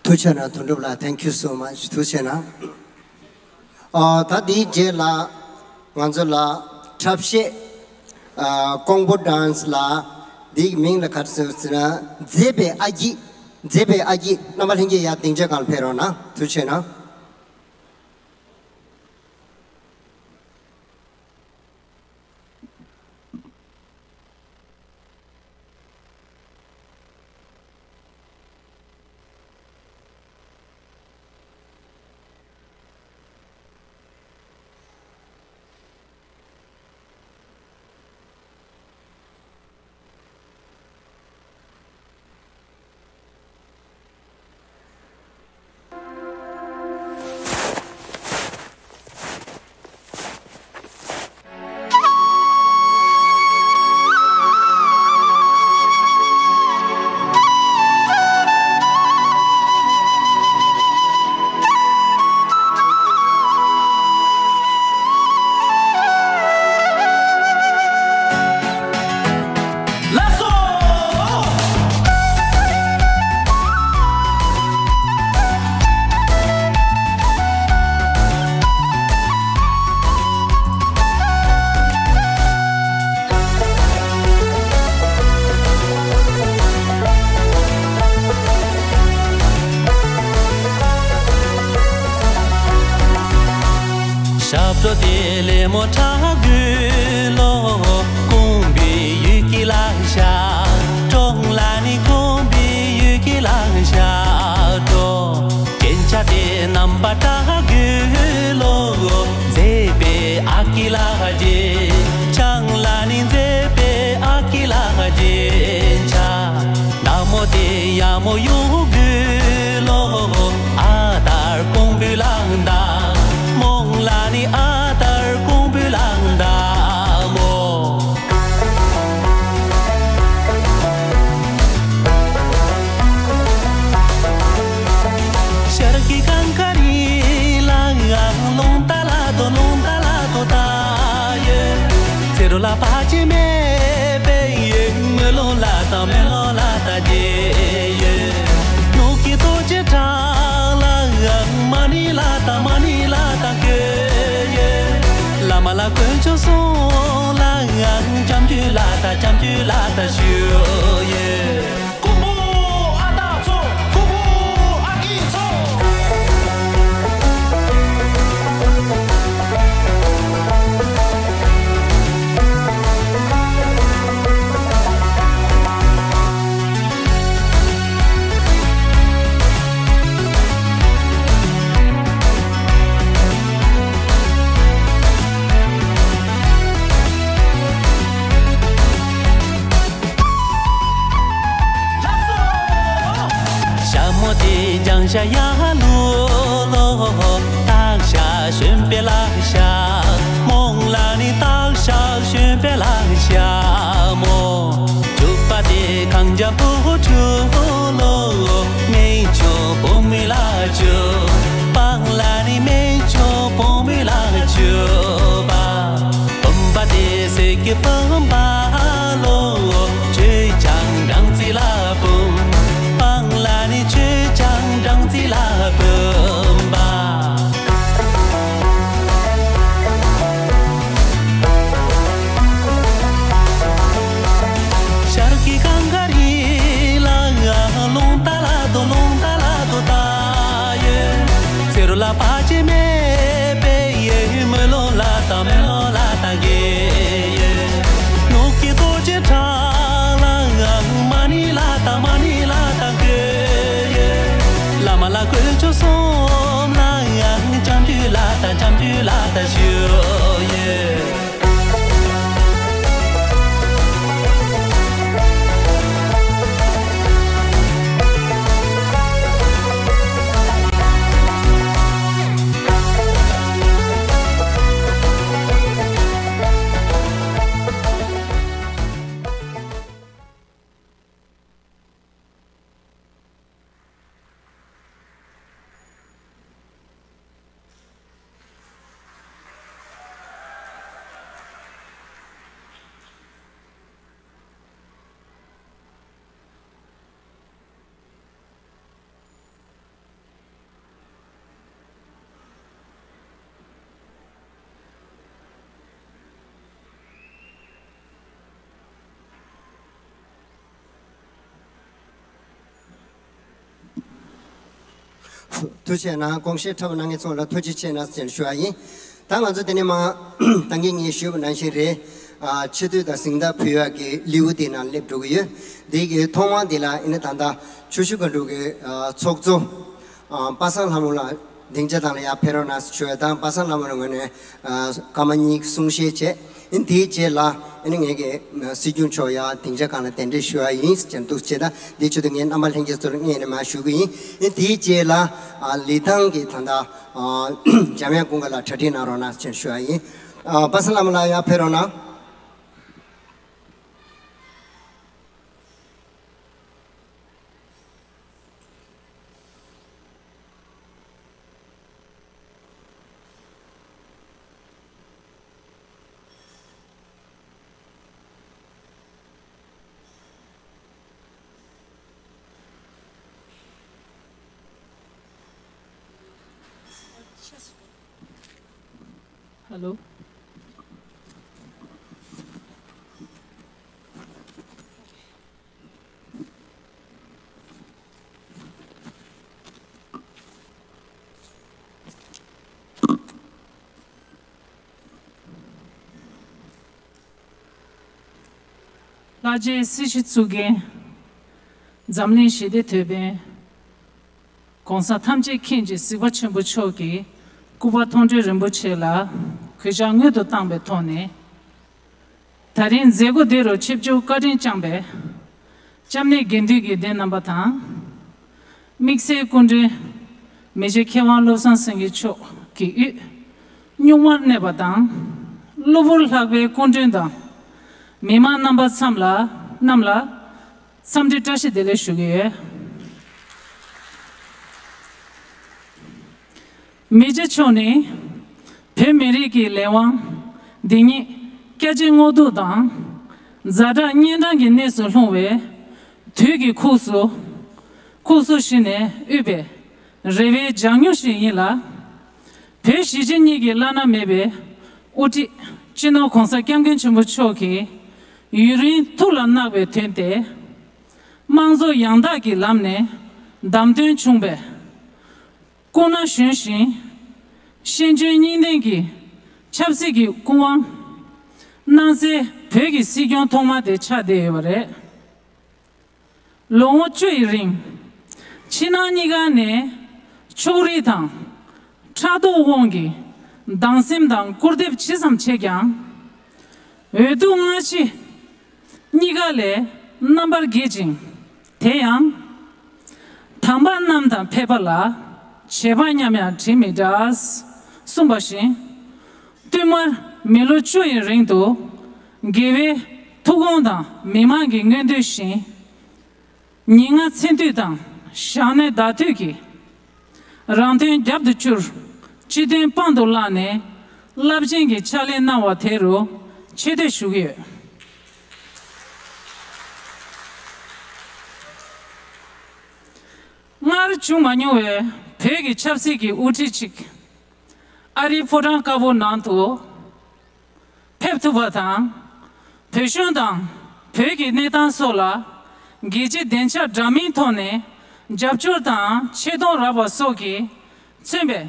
ཐུགས་རྗེ་གནང་དོན་གྲུབ་ལགས། Thank you so much. ཐུགས་རྗེ་གནང་། ཨ། ད་འདིའི་རྗེས་ལ་ང་ཚོ་ལ་འཁྲབ་གཞས། ཨ། ཀོང་པོ་ཌན་སི་ལ་ འདིའི་མིང་ལ་ག་རེ་ཟེར་ཟེར་ན། མཛེས་པའི་ཨ་སྐྱིད། མཛེས་པའི་ཨ་སྐྱིད། རྣམ་པ་ལྷན་རྒྱས་ཡར་སྡིངས་ཆའི་སྒང་ལ་ཕེབས་རོགས་གནང་། ཐུགས་རྗེ་གནང་། ཞབས་བྲོ་དེ་ལེ་མོ་ཁྲ་གུ་ལོ། ཀོང་པོའི་ཡུལ་གྱི་ལག་ཤ་གྲོང་ལ་ནི། ཀོང་པོའི་ཡུལ་གྱི་ལག་ཤ་གྲོང་། རྒྱན་ཆ་དེ་རྣམ་པ་ཁྲ་གུ་ལོ། མཛེས་པའི་ཨ་ཀི་ལག་རྒྱན་ཆ་ལ་ནི། མཛེས་པའི་ཨ་ཀི་ལག་རྒྱན་ཆ། མདའ་མོ་དེ་ཡ་མོ་ཡོང་གི་ལོ། ཨ་དར་ཀོང་པོའི་ལག་མདའ་མོ་ལ་ནི། ཨ་དར་ཀོང་པོའི་ལག་མདའ་མོ། ཤར་གྱི་གངས་དཀར་ཡི་ལ་ཡང་། རླུང་རྟ་ལ་དོ་རླུང་རྟ་ལ་དོ་ད་ཡོད། ཚེ་རོ་ལ་ཕ་ཆེ་མེད་པའི་ཡོད། མེ་ལོང་ལ་དང་མེ་ལོང་ལ་དང་རྒྱལ་ཡོད། ནུབ་ཀྱི་རྡོ་རྗེ་བྲག་ལ་ཡང་། མ་ཎི་ལ་དང་མ་ཎི་ལ་དང་གོས་ཡོད། བླ་མ་ལ་དཀོན་མཆོག་གསུམ་ལ་ཡང་། སྐྱབས་འཇུག་ལ་དང་སྐྱབས་འཇུག་ལ་དང་ཞུ་ཡོད། ཀོང་པོ་ཨ་སྟག་ཚོ། ཕུ་བོ་ཨ་སྐྱིད་ཚོ། ཞྭ་མོ་དེ་ལྗང་ཞྭ་ཡ་ལུ་ལོ། སྟག་ཞྭ་བཞོན་པའི་ལག་ཤ་མོ་ལ་ནི། སྟག་ཞྭ་བཞོན་པའི་ལག་ཤ་མོ། སྤྱུག་པ་དེ་གངས་རྒྱ་བུ་ཕྲུག་ལོ། སྨན་ཆུང་བུ་མོའི་ལག་སྤྱུག་པ་ལ་ནི། སྨན་ཆུང་བུ་མོའི་ལག་སྤྱུག་པ། བུམ་པ་དེ་གསེར་གྱི་བུམ་པ་ལོ། ཆོས་རྐྱང་སྦྲང་རྩི་ལ་བུམ་པ་ལ་ནི། ཆོས་རྐྱང་སྦྲང་རྩི་ལ་བུམ་པ། ཤར་གྱི་གངས་དཀར་ཡི་ ཐུགས་རྗེ་གནང་། དགོངས་བཞེས་འཁྲབ་གནང་མཁན་ཚོ་ལ་ཐུགས་རྗེ་ཆེ་གནང་ཟེར་ཞུ་བ་ཡིན། ད་ང་ཚོ་དེ་ནས་མ་ད་གིན་ངས་ཞུས་པ་ནང་བཞིན་རེད། ཨ་ཆེ་བསྟོད་དང་གཟེངས་རྟགས་ཕུལ་ཡག་གི་ལེའུ་དེའི་ནང་སླེབས་འགྲོ་གི་ཡོད། འདི་གི་ཐོག་མར་འདི་ལ་ཨ་ནི་ད་ལྟ་ཆུ་བཞི་སྒང་དྲུག་གི་ཨ་ཚོགས་གཙོ་ཨ་པ་སངས་ལྷ་མོ་ལགས་སྡིངས་ཆ་སྒང་ལ་ཡར་ཕེབས་རོགས་གནང་ཞུ་ཡ་དང་། པ་སངས་ལྷ་མོ་ལགས་ངོས་ནས་ཨ་སྐར་མ་གཉིས་གསུང་བཤད་བྱས། ཨ་ནི་དེའི་རྗེས་ལ་ཨ་ནི་ངེད་ཀྱི་ཨ་སྲིད་སྐྱོང་མཆོག་ཡར་སྡིངས་ཆ་སྒང་ལ་གདན་འདྲེན་ཞུ་ཡ་ཡིན་ཟེར་འདུག་བྱས། ད་འདི་ཆེད་དུ་ངས་རྣམ་པ་ལྷན་རྒྱས་ཚོར་སྔོན་ནས་མར་ཞུ་གི་ཡིན། ཨ་ནི་དེའི་རྗེས་ལ་ཨ་ལི་ཐང་གི་ད་ལྟ་ཨ་འཇམ་དབྱངས་ཀུན་དགའ་ལགས་གྲ་སྒྲིག་གནང་རོགས་གནང་ཞེས་ཞུ་བ་ཡིན། ཨ་པ་སངས་ལྷ་མོ་ལགས་ཡར་ཕེབས་རོགས་གནང་། ཧ་ལོ། ལྷ་རྗེ་སྲིད་སྤྱི་གཙུག་རྒྱན། འཛམ་གླིང་ཞི་བདེ་དོད་པའི་གོང་ས་ཐམས་ཅད་མཁྱེན་ཅིང་གཟིགས་པ་ཆེན་པོ་མཆོག་གི་སྐུ་པར་མཐོང་གྲོལ་རིན་པོ་ཆེ་ལ་གུས་ཕྱག་སྔོན་དུ་བཏང་བའི་ཐོག་ནས། ད་རིང་མཛད་སྒོ་འདི་རུ་ཆིབས་བསྒྱུར་བཀའ་དྲིན་བསྐྱངས་པའི་སྐྱབས་གནས་དགེ་འདུན་གྱི་སྡེ་རྣམ་པ་དང་། དམིགས་བསལ་སྐུ་མགྲོན་མི་རྗེ་མཁས་དབང་བློ་བཟང་སེང་གེ་མཆོག་གི་དབུས་གཉུག་མར་གནས་པ་དང་། གློ་བུར་ལྷག་པའི་སྐུ་མགྲོན་དང་། མི་མང་རྣམ་པ་ཚང་ལ་རྣམས་ལ་འཚམས་འདྲི་བཀྲ་ཤིས་བདེ་ལེགས་ཞུ་གི་ཡོད། མི་རྗེ་མཆོག་ནི་བོད་མི་རིགས་ཀྱི་ལས་དབང་། སྡིག་ཉེས། སྐྱ་ཅིག་སྔོག་འདོན་དང་། ཛ་དྲག་གཉན་འཕྲང་གི་གནས་སུ་ལྷུང་བའི་དུས་ཀྱི་ཁུགས་སུ། ཁུགས་སུ་ཞི་ནས་དབུས་པའི་རེ་བའི་ལྗང་མྱུག་ཞིག་ཡིན་ལ། བོད་གཞིས་བྱེས་གཉིས་ཀྱི་བླ་ན་མེད་པའི་དབུ་ཁྲིད་སྤྱི་ནོར་གོང་ས་སྐྱབས་མགོན་ཆེན་པོ་མཆོག་གིས་ཡུན་རིང་ཐུགས་ལ་བརྣག་པའི་དོན་ཏེ། དམངས་གཙོ་ཡང་དག་གི་ལམ་ནས་བདམས་ཐོན་བྱུང་བའི་སྐུ་ན་གཞོན་ཞིང་། ཤེས་འཇོན་སྙིང་ལྡན་གྱི་ཆབ་སྲིད་ཀྱི་སྐུ་དབང་གནང་སའི་བོད་ཀྱི་སྲིད་སྐྱོང་ཐོག་མ་དེ་ཆགས་བསྡད་ཡོད་པ་རེད། ལོ་ངོ་བཅུ་ཡི་རིང་། ཕྱི་ནང་གཉིས་ཀ་ནས་ཕྱོགས་རིས་དང་ཕྲག་དོག་དབང་གིས་སྡང་སེམས་དང་སྐུར་འདེབས་ཇི་ཙམ་བྱས་ཀྱང་། འོས་བསྡུ་སྔ་ཕྱི་གཉིས་ཀ་ལས་རྣམ་པར་རྒྱལ་ཅིང་། དེ་ཡང་། དམ་པ་རྣམས་དང་ཕལ་པ་ལ་བྱེད་པ་མཉམ་ཡང་དྲིན་མི་འདྲ། གསུངས་པ་བཞིན། བསྟུད་མར་མི་ལོ་བཅུ་ཡི་རིང་དུ་དགེ་བའི་ཐུགས་དགོངས་དང་མི་མང་གི་མངོན་འདོད་བཞིན། ཉིན་ལྔ་མཚན་དུས་དང་ཞག་ནི་ཟླ་དུས་ཀྱི་རང་དོན་རྒྱབ་ཏུ་བསྐྱུར། སྤྱི་དོན་དཔང་དུ་བླངས་ནས་རླབས་ཆེན་གྱི་ཕྱག་ལས་གནང་བ་དེ་རུ་ཆེ་བསྟོད་ཞུ་གི་ཡོད། སྔར་བྱུང་མ་མྱོང་བའི་བོད་ཀྱི་ཆབ་སྲིད་ཀྱི་དབུ་ཁྲིད་ཅིག་ཨ་རིའི་ཕོ་བྲང་དཀར་པོ་ནང་དུ་ཕེབས་ཐུབ་པ་དང་། བོད་གཞུང་དང་བོད་ཀྱི་གནས་སྟངས་སོགས་ལ་རྒྱལ་སྤྱིའི་སྡིངས་ཆ་འདྲ་མིན་ཐོག་ནས་རྒྱབ་སྐྱོར་དང་ཆེ་མཐོང་རག་པ་སོགས་ཀྱིས་མཚོན་པའི་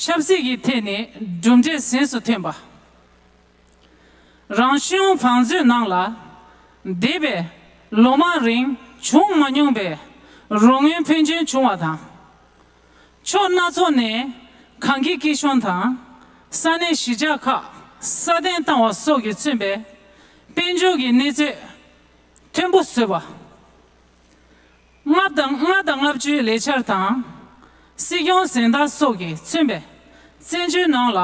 ཆབ་སྲིད་ཀྱི་ཐད་ནས་གྲུབ་འབྲས་གཟེངས་སུ་ཐོན་པ། རང་གཞུང་བང་མཛོད་ནང་ལ་འདས་པའི་ལོ་མང་རིང་བྱུང་མ་མྱོང་པའི་རོགས་དངུལ་ཕོན་ཆེན་བྱུང་བ་དང་། ཕྱོགས་སྣ་ཚོགས་ནས་གངས་སྐྱིད་སྐྱིད་གཤོངས་དང་ས་གནས་གཞིས་ཆགས་ཁག་སྲ་བརྟན་བཏང་བ་སོགས་ཀྱིས་མཚོན་པའི་དཔལ་འབྱོར་གྱི་གནས་ཚད་མཐོན་པོ་བཟོས་པ། ལྔ་དང་ལྔ་དང་ལྔ་བཅུའི་ལས་འཆར་དང་། སྲིད་སྐྱོང་གཟེངས་རྟགས་སོགས་ཀྱིས་མཚོན་པའི་བཙན་བྱོལ་ནང་ལ་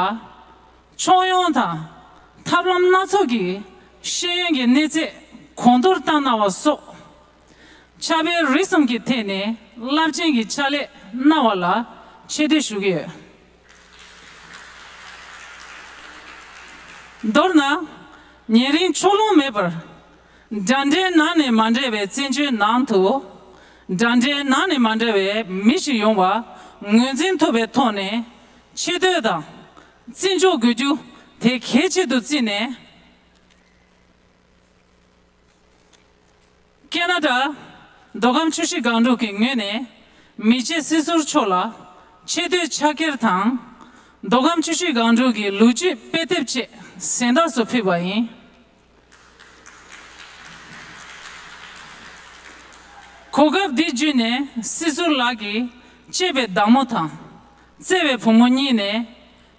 ཕྱོགས་ཡོངས་དང་ཐབས་ལམ་སྣ་ཚོགས་ཀྱི་ཤེས་ཡོན་གྱི་གནས་ཚད་གོང་མཐོར་བཏང་གནང་བ་སོགས། ཕྱག་དཔེ་རིགས་གསུམ་གྱི་ཐད་ནས་རླབས་ཆེན་གྱི་ཕྱག་ལས་གནང་བ་ལ་ཆེ་བསྟོད་ཞུ་གི་ཡོད། མདོར་ན། ཉེ་རིང་ཕྱོགས་ལྷུང་མེད་པར། འདྲ་འདྲའི་ནང་ནས་མ་འདྲ་བའི་བཙན་བྱོལ་ནང་དུ། འདྲ་འདྲའི་ནང་ནས་མ་འདྲ་བའི་མི་ཞིག་ཡོང་བ་ངོས་འཛིན་ཐུབ་པའི་ཐོག་ནས་ཆེ་བསྟོད་དང་བརྩི་འཇོག་དགོས་རྒྱུ་དེ་གལ་ཆེད་དུ་བརྩིས་ནས། ཁེ་ན་ཌ་མདོ་ཁམས་ཆུ་བཞི་སྒང་དྲུག་གི་ངོས་ནས་མི་རྗེ་སྲིད་ཟུར་མཆོག་ལ་ ཆེ་བསྟོད་ཕྱག་འཁྱེར་དང་། མདོ་ཁམས་ཆུ་བཞི་སྒང་དྲུག་གི་ལོ་རྒྱུས་དཔེ་དེབ་བཅས་གཟེངས་རྟགས་སུ་ཕུལ་བ་ཡིན། གོ་སྐབས་འདི་བརྒྱུད་ནས་སྲིད་ཟུར་ལགས་ཀྱིས་གཅེས་པའི་བདག་མོ་དང་བརྩེ་བའི་བུ་མོ་གཉིས་ནས།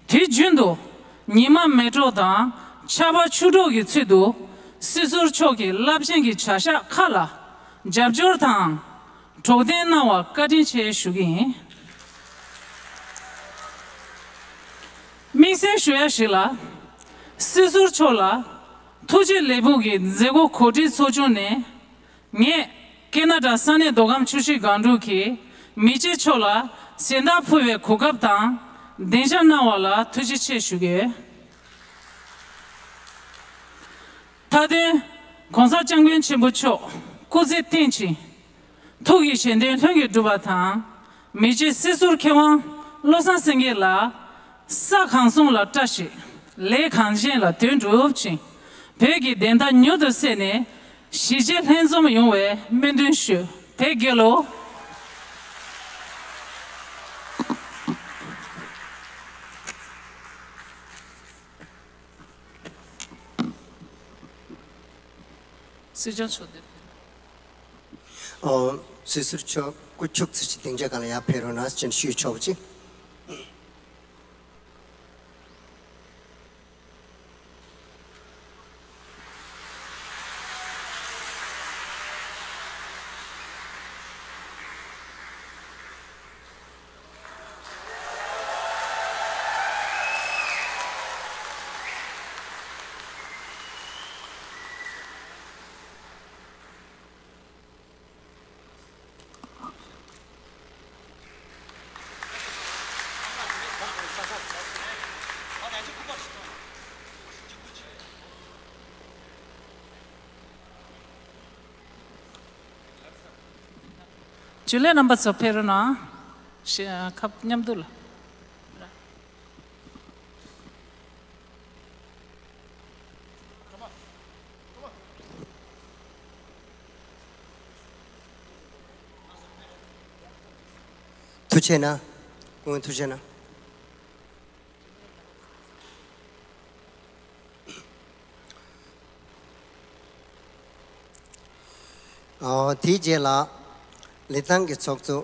དུས་རྒྱུན་དུ་ཉི་མ་མེ་ཏོག་དང་ཆར་པ་ཆུ་གྲོགས་ཀྱི་ཚུལ་དུ་སྲིད་ཟུར་མཆོག་གི་རླབས་ཆེན་གྱི་བྱ་གཞག་ཁག་ལ་རྒྱབ་སྐྱོར་དང་གྲོགས་དན་གནང་བར་བཀའ་དྲིན་ཆེ་ཞུ་གི་ཡིན། དམིགས་བསལ་ཞུ་ཡ་ཞིག་ལ། སྲིད་ཟུར་མཆོག་ལ་ཐུགས་རྗེ་ལེགས་འབུལ་གྱི་མཛད་སྒོ་གོ་སྒྲིག་ཚོགས་ཆུང་ནས། ངས་ཁེ་ན་ཌ་ས་གནས་མདོ་ཁམས་ཆུ་བཞི་སྒང་དྲུག་གི་མི་སྐྱ་མཆོག་ལ་གཟེངས་རྟགས་ཕུལ་བའི་གོ་སྐབས་དང་སྡིངས་ཆ་གནང་བ་ལ་ཐུགས་རྗེ་ཆེ་ཞུ་གི་ཡོད། མཐའ་དོན། ༸གོང་ས་༸སྐྱབས་མགོན་ཆེན་པོ་མཆོག་སྐུ་ཚེ་བརྟན་ཅིང་། ཐུགས་ཀྱི་བཞེད་དོན་ལྷུན་གྱིས་འགྲུབ་པ་དང་། མི་རྗེ་སྲིད་ཟུར་མཁས་དབང་བློ་བཟང་སེང་གེ་ལགས། ས་གང་བཟུང་ལ་བཀྲ་ཤིས། ལས་གང་བྱས་ལ་དོན་འགྲུབ་ཅིང་། བོད་ཀྱི་བདེན་མཐའ་མྱུར་དུ་གསལ་ནས། གཞིས་བྱེས་ལྷན་འཛོམས་ཡོང་བའི་སྨོན་འདུན་ཞུ། བོད་རྒྱལ་ལོ། སྲིད་སྐྱོང་མཆོག་འདིར་ཕེབས། ཨོ། སྲིད་ཟུར་མཆོག་སྐུ་ཆུ་ཚོད་ཅིག་སྡིངས་ཆ་སྒང་ལ་ཡར་ཕེབས་རོགས་གནང་ཅེས་ཞུ་ཆོག་ཅིག་ཇུ་ལེ་རྣམ་པ་ཚོ་ཕེབས་རོགས་གནང་། ཤ- ཁབ་མཉམ་དུ་ལ། ཐུགས་རྗེ་གནང་། སྐུ་ངོ་ཐུགས་རྗེ་གནང་། ཨོ། དེའི་རྗེས་ལ་ལི་ཐང་གི་ཚོགས་གཙོ་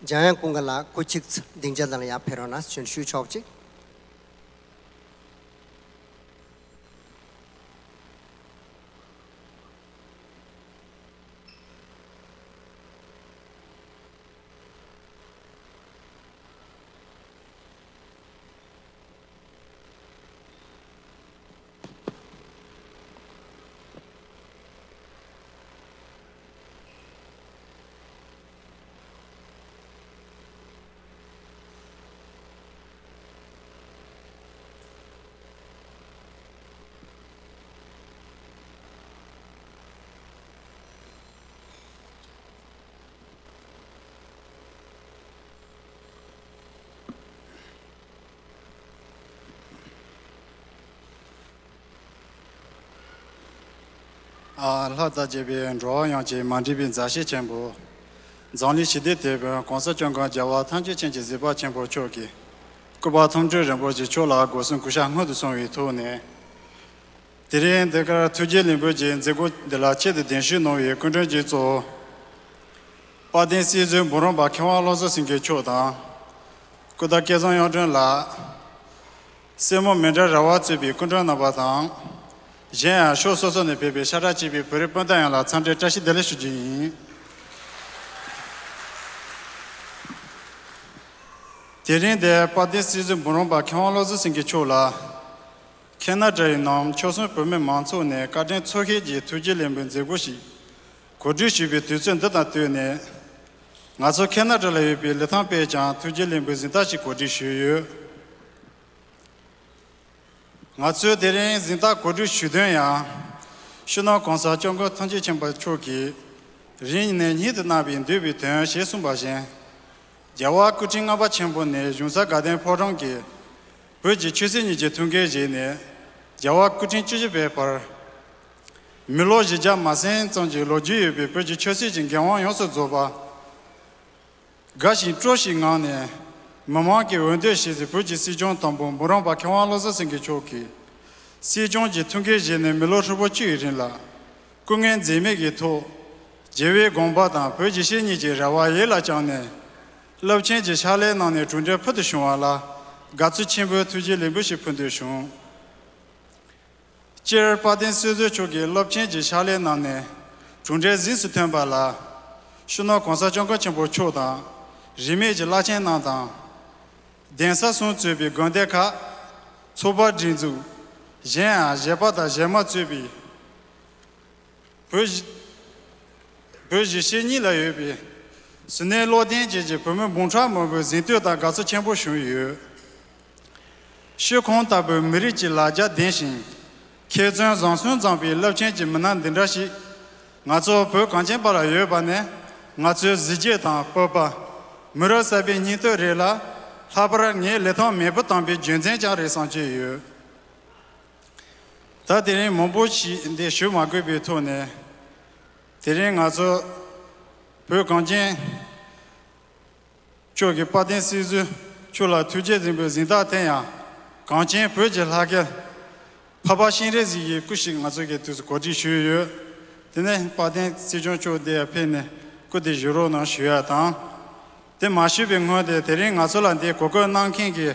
འཇམ་དབྱངས་ཀུན་དགའ་ལགས་སྐུ་གཅིག་སྡིངས་ཆ་ནང་ལ་ཡར་ཕེབས་རོགས་གནང་ཞེས་ཞུ་ཆོག་ཅིག་ཨ། ལྷ་དང་བཅས་པའི་འགྲོ་བ་ཡོངས་ཀྱི་མ་འདྲིས་པའི་མཛའ་བཤེས་ཆེན་པོ། འཛམ་གླིང་ཞི་བདེའི་དེད་དཔོན་༸གོང་ས་༸སྐྱབས་མགོན་རྒྱལ་བ་ཐམས་ཅད་མཁྱེན་ཅིང་གཟིགས་པ་ཆེན་པོ་མཆོག་གི་སྐུ་པར་ཐུམ་སྒྲིལ་རིམ་པ་བཞིན་མཆོག་ལ་སྒོ་གསུམ་གུས་ཞབས་སྔོན་དུ་སོང་བའི་ཐོག་ནས། དེ་རིང་འདི་གར་ཐུགས་རྗེ་ལེགས་འབུལ་གྱི་མཛད་སྒོ་འདི་ལ་ཆེད་དུ་གདན་ཞུ་གནང་བའི་སྐུ་མགྲོན་གྱིས་གཙོ་བོ། དཔལ་ལྡན་སྲིད་ཟུར་འབུམ་རམས་པ་མཁས་དབང་བློ་བཟང་སེང་གེ་མཆོག་དང་། སྐུ་ཟླ་སྐལ་བཟང་གཡུང་སྒྲོན་ལགས། སྲས་མོ་མཎྜལ་ར་བ་གཙོས་པའི་སྐུ་མགྲོན་རྣམ་པ་དང་། གཞན་ཡང་ཕྱོགས་སོ་སོ་ནས་ཕེབས་པའི་ཤ་ཁྲག་གཅིག་པའི་བོད་རིགས་སྤུན་ཟླ་ཡོངས་ལ་འཚམས་འདྲི་བཀྲ་ཤིས་བདེ་ལེགས་ཞུ་རྒྱུ་ཡིན། དེ་རིང་འདིར་དཔལ་ལྡན་སྲིད་ཟུར་འབུམ་རམས་པ་མཁས་དབང་བློ་བཟང་སེང་གེ་མཆོག་ལ། ཁེ་ན་ཌ་ཡི་ནང་ཆོལ་གསུམ་བོད་མི་མང་ཚོགས་ནས་བཀའ་དྲིན་ཚོར་ཤེས་ཀྱི་ཐུགས་རྗེ་ལེགས་འབུལ་མཛད་སྒོ་ཞིག་གོ་སྒྲིག་ཞུས་པའི་དུས་ཚོད་འདི་དང་བསྟུན་ནས། ང་ཚོ་ཁེ་ན་ཌ་ལ་ཡོད་པའི་ལི་ཐང་པས་ཀྱང་ཐུགས་རྗེ་ལེགས་འབུལ་གཟེངས་རྟགས་ཤིག་གོ་སྒྲིག་ཞུས་ཡོད། ང་ཚོས་དེ་རིང་གཟེངས་རྟགས་གོ་སྒྲིག་ཞུ་དོན་ཡང་། སྤྱི་ནོར་༸གོང་ས་༸སྐྱབས་མགོན་ཐམས་ཅད་མཁྱེན་པ་མཆོག་གིས་རིང་ནས་ཉིད་དུ་གནང་བའི་འདུལ་བའི་དོན་ཞེས་གསུངས་པ་བཞིན། རྒྱལ་བ་སྐུ་ཕྲེང་ལྔ་པ་ཆེན་པོ་ནས་གཞུང་ས་དགའ་ལྡན་ཕོ་བྲང་གི་བོད་ཀྱི་ཆོས་སྲིད་གཉིས་ཀྱི་ཐུགས་འགན་བཞེས་ནས། རྒྱལ་བ་སྐུ་ཕྲེང་བཅུ་བཞི་པའི་བར། མི་ལོ་བཞི་བརྒྱ་མ་ཟིན་ཙམ་གྱི་ལོ་རྒྱུས་ཡོད་པའི་བོད་ཀྱི་ཆོས་སྲིད་ཀྱི་འགན་དབང་ཡོངས་སུ་རྫོགས་པ། དགའ་ཞིང་སྤྲོ་ཞིང་ངང་ནས་ མི་མང་གི་འོས་འདེམས་ཞུས་ཏེ། བོད་ཀྱི་སྲིད་སྐྱོང་དང་པོ་འབུམ་རམས་པ་མཁས་དབང་བློ་བཟང་སེང་གེ་མཆོག་གིས་སྲིད་སྐྱོང་གི་ཐུགས་འགན་བཞེས་ནས་མི་ལོ་ཧྲིལ་པོ་བཅུ་ཡི་རིང་ལ་སྐུ་ངལ་འཛེམས་མེད་ཀྱི་ཐོག་རྒྱལ་བའི་དགོངས་པ་དང་བོད་རྒྱལ་སྤྱི་གཉིས་ཀྱི་རེ་བ་ཡིད་ལ་བཅངས་ནས། རླབས་ཆེན་གྱི་ཕྱག་ལས་གནང་ནས་གྲུབ་འབྲས་ཕུལ་དུ་བྱུང་བ་ལ་དགའ་ཚོར་ཆེན་པོས་ཐུགས་རྗེ་ལེགས་འབུལ་ཞིག་ཕུལ་འདོད་བྱུང་། སྤྱིར་དཔལ་ལྡན་སྲིད་ཟུར་མཆོག་གིས་རླབས་ཆེན་གྱི་ཕྱག་ལས་གནང་ནས་གྲུབ་འབྲས་གཟེངས་སུ་ཐོན་པ་ལ། སྤྱི་ནོར་༸གོང་ས་༸སྐྱབས་མགོན་ཆེན་པོ་མཆོག་དང་། རིས་མེད་ཀྱི་བླ་ཆེན་རྣམས་དང་། གདན་ས་གསུམ་གཙོས་པའི་དགོན་སྡེ་ཁག་ཚོགས་པ་སྒྲིག་འཛུགས། གཞན་ཡང་གཞས་པ་དང་གཞས་མ་གཙོས་པའི་བོད་གཞི་བོད་གཞིས་བྱེས་གཉིས་ལ་ཡོད་པའི་གཟུར་གནས་བློ་ལྡན་ཅན་གྱི་བོད་མི་འབུམ་ཕྲག་མང་པོས་གཟེངས་བསྟོད་དང་དགའ་ཚོར་ཆེན་པོ་བྱུང་ཡོད། ཤོད་ཁོང་ལྟ་བུའི་མི་རིགས་ཀྱི་ལ་རྒྱ་ལྡན་ཞིང་། མཁས་བཙུན་བཟང་གསུམ་འཛོམས་པའི་རླབས་ཆེན་གྱི་མི་སྣ་འདི་འདྲ་ཞིག་ང་ཚོ་བོད་གངས་ཅན་པ་ལ་ཡོད་པ་ནི། ང་ཚོའི་གཟི་བརྗིད་དང་སྤོབས་པ། མི་རབས་གསར་པའི་སྙིང་སྟོབས་རེད་ལ། ལྷག་པར་ངས་ལི་ཐང་མེས་པོ་དམ་པའི་རྒྱུ་མཚན་ཀྱང་རེད་བསམ་གྱི་ཡོད། ད་དེ་རིང་མང་པོ་ཞིག་འདི་ཞུ་མ་དགོས་པའི་ཐོག་ནས། དེ་རིང་ང་ཚོ་བོད་གངས་ཅན་ཕྱོགས་ཀྱི་དཔལ་ལྡན་སྲིད་ཟུར་མཆོག་ལ་ཐུགས་རྗེ་གཟེངས་པའི་གཟེངས་རྟགས་འཐེན་ཡང་། གངས་ཅན་བོད་ཀྱི་ལྷ་སྐལ་འཕགས་པ་སྤྱན་རས་གཟིགས་ཀྱི་སྐུ་ཞིག་ང་ཚོ་གིས་དུས་སུ་གོ་སྒྲིག་ཞུས་ཡོད། དེ་ནས་དཔལ་ལྡན་སྲིད་སྐྱོང་མཆོག་འདིར་ཕེབས་ནས་སྐུ་འདི་བཞེས་རོགས་གནང་ཞུ་ཡ་དང་། དེ་མ་ཞུས་པའི་སྔོན་དེ་དེ་རིང་ང་ཚོ་ལ་འདིར་གོ་སྐབས་གནང་མཁན་གྱི་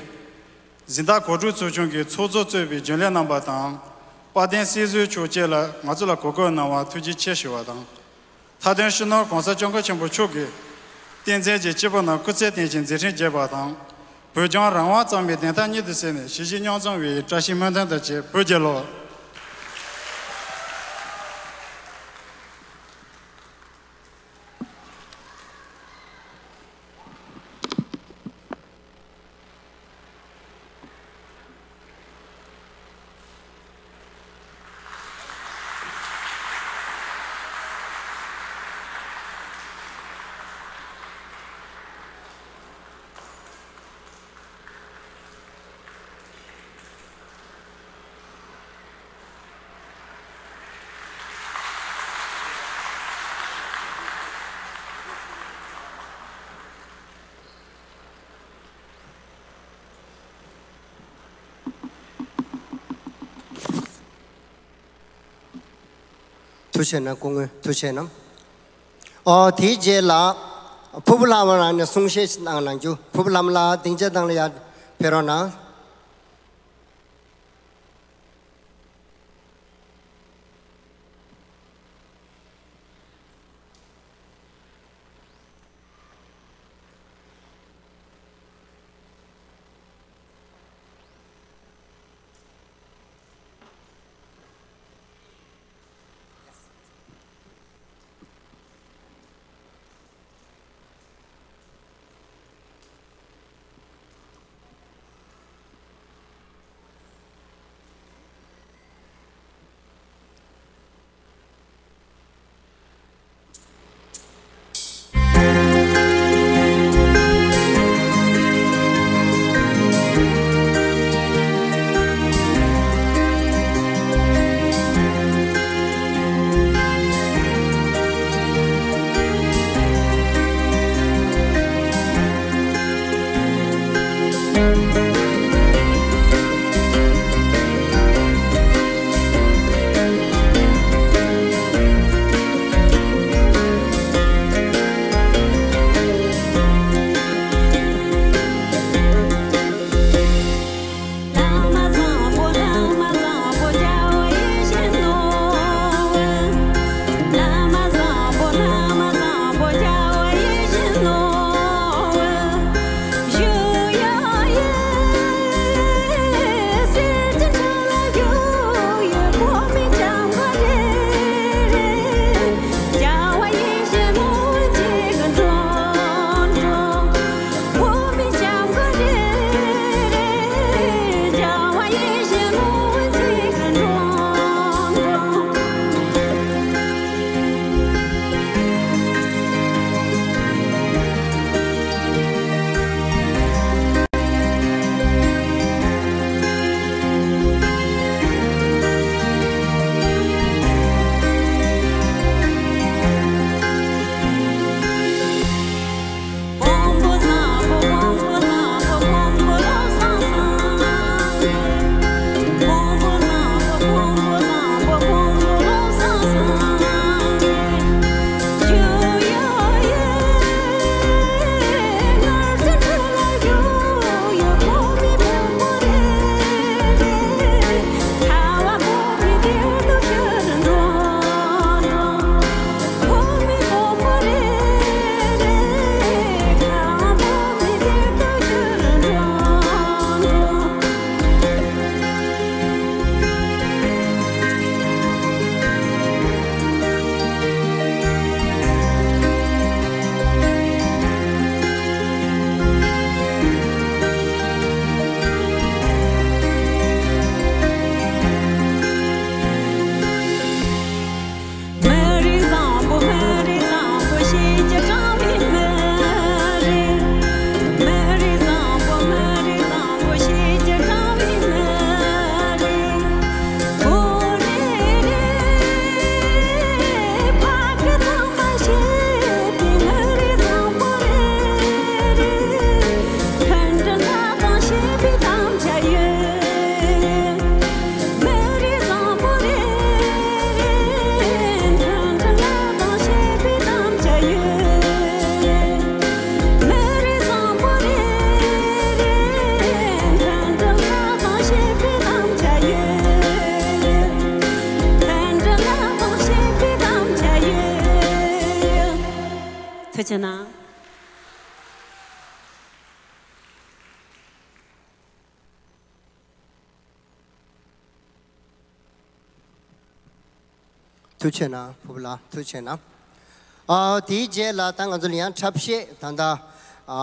གཟེངས་རྟགས་གོ་སྒྲིག་ཚོགས་ཆུང་གི་ཚོགས་གཙོ་གཙོས་པའི་རྒྱུན་ལས་རྣམ་པ་དང་། དཔལ་ལྡན་སྲིད་ཟུར་མཆོག་བཅས་ལ་ང་ཚོ་ལ་གོ་སྐབས་གནང་བར་ཐུགས་རྗེ་ཆེ་ཞུ་བ་དང་། མཐའ་དོན་སྤྱི་ནོར་༸གོང་ས་༸སྐྱབས་མགོན་ཆེན་པོ་མཆོག་གིས་བསྟན་འཛིན་གྱི་སྤྱི་བོ་ནས་སྐུ་ཚེ་བརྟན་ཅིང་མཛད་འཕྲིན་རྒྱས་པ་དང་། བོད་ལྗོངས་རང་དབང་གཙང་མའི་བདེན་མཐའ་མྱུར་དུ་གསལ་ནས་གཞིས་བྱེས་མཉམ་འཛོམས་ཡོང་བའི་བཀྲ་ཤིས་སྨོན་འདུན་དང་བཅས། བོད་རྒྱལ་ལོ། ཐུགས་རྗེ་གནང་། སྐུ་ངོ་ཐུགས་རྗེ་གནང་། ཨོ་དེའི་རྗེས་ལ་ཕུར་བུ་ལྷ་མོ་རང་ནས་གསུང་བཤད་གནང་གནང་རྒྱུ། ཕུར་བུ་ལྷ་མོ་ལགས་སྡིངས་ཆ་སྒང་ལ་ཡར་ཕེབས་རོགས་གནང་། ཐུགས་རྗེ་གནང་། ཐུགས་རྗེ་གནང་། ཕུར་བུ་ལགས་ཐུགས་རྗེ་གནང་། ཨ་དེའི་རྗེས་ལ་ད་ང་ཚོ་ལ་ཡང་འཁྲབ་གཞས་ད་ལྟ་ཨ་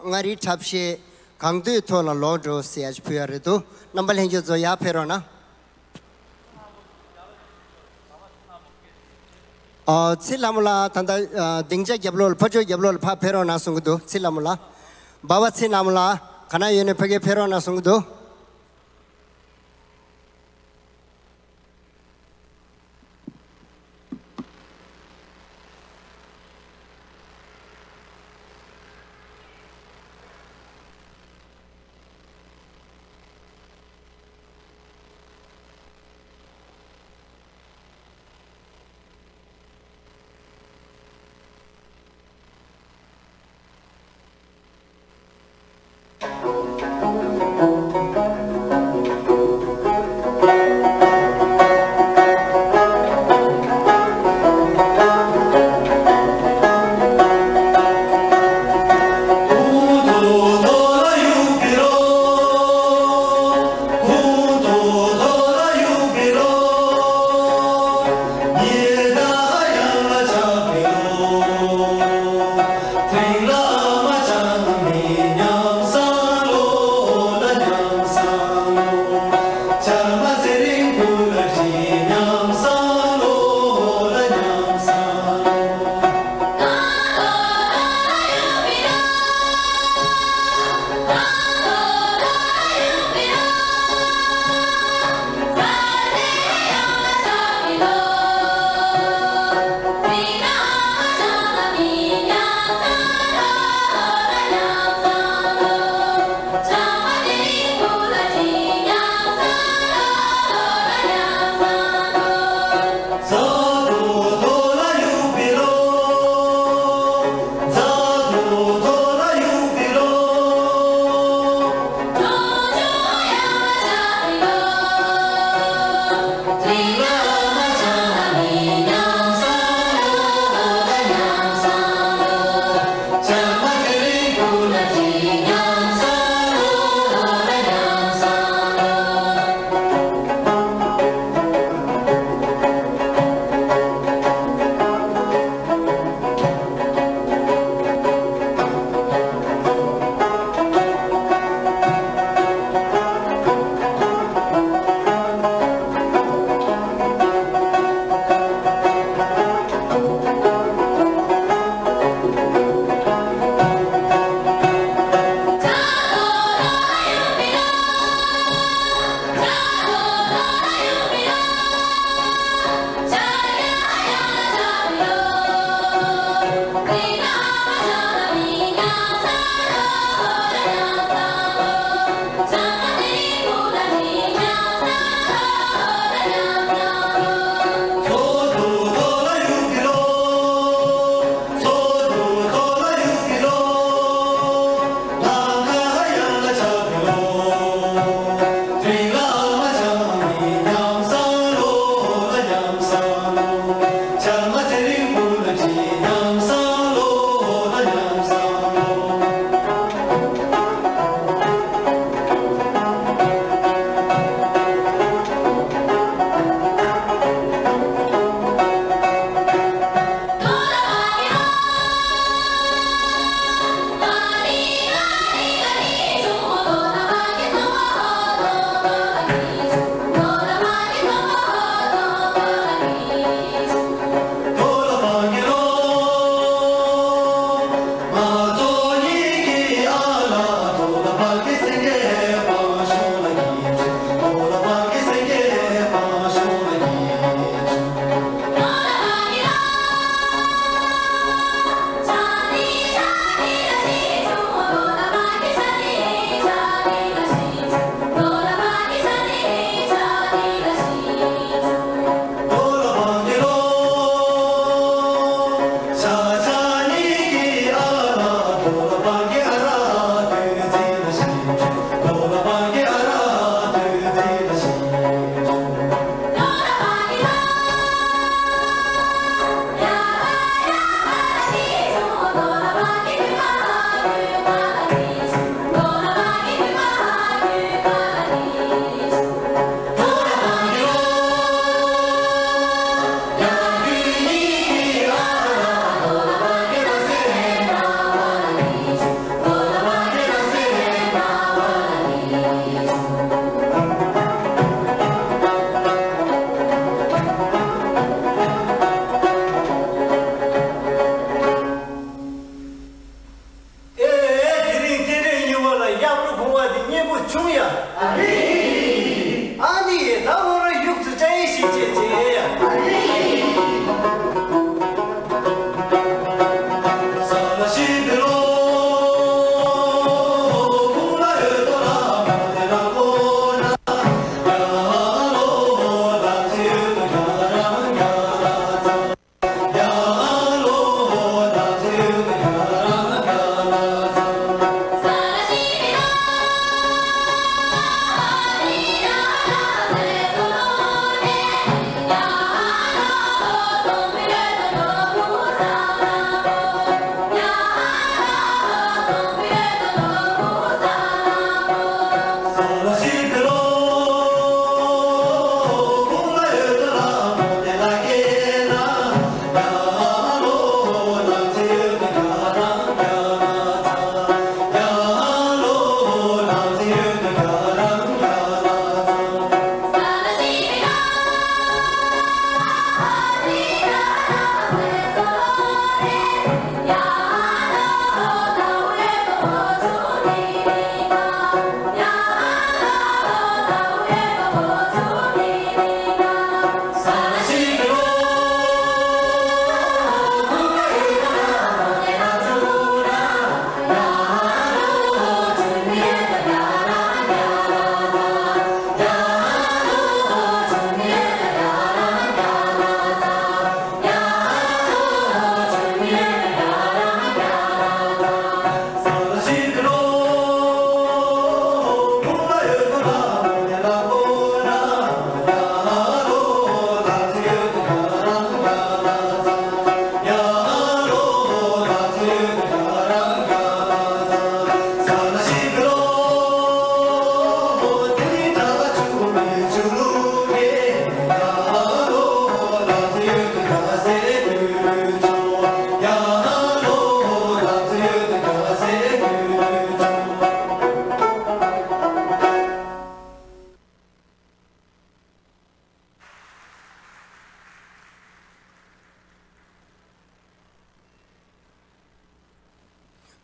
མངའ་རིས་འཁྲབ་གཞས་གང་འདོད་ཐོག་ལ་ལོག་འགྲོ་ཟེར་ཡ་ཞིག་ཕུལ་ཡ་རེད་འདུག་རྣམ་པ་ལྷན་རྒྱས་ཚོ་ཡར་ཕེབས་རོགས་གནང་། ཨ་ཚེ་ལྷ་མོ་ལགས་ད་ལྟ་ཨ་སྡིངས་ཆ་རྒྱབ་ལོགས་ལ་ཕར་ཕྱོགས་རྒྱབ་ལོགས་ལ་ཕར་ཕེབས་རོགས་གནང་གསུང་གི་འདུག་ཚེ་ལྷ་མོ་ལགས། སྦ་བ་ཚེ་ལྷ་མོ་ལགས་ག་ན་ཡོད་ནས་ཕ་གིར་ཕེབས་རོགས་གནང་གསུང་གི་འདུག་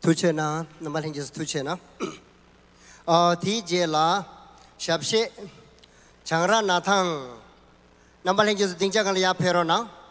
ཐུགས་རྗེ་གནང་། རྣམ་པ་ལྷན་རྒྱས་སུ་ཐུགས་རྗེ་གནང་། ཨ། དེའི་རྗེས་ལ་ཞབས་གཞས་བྱང་ར་ན་ཐང་། རྣམ་པ་ལྷན་རྒྱས་སུ་སྡིངས་ཆ་སྒང་ལ་ཡར་ཕེབས་རོགས་གནང་།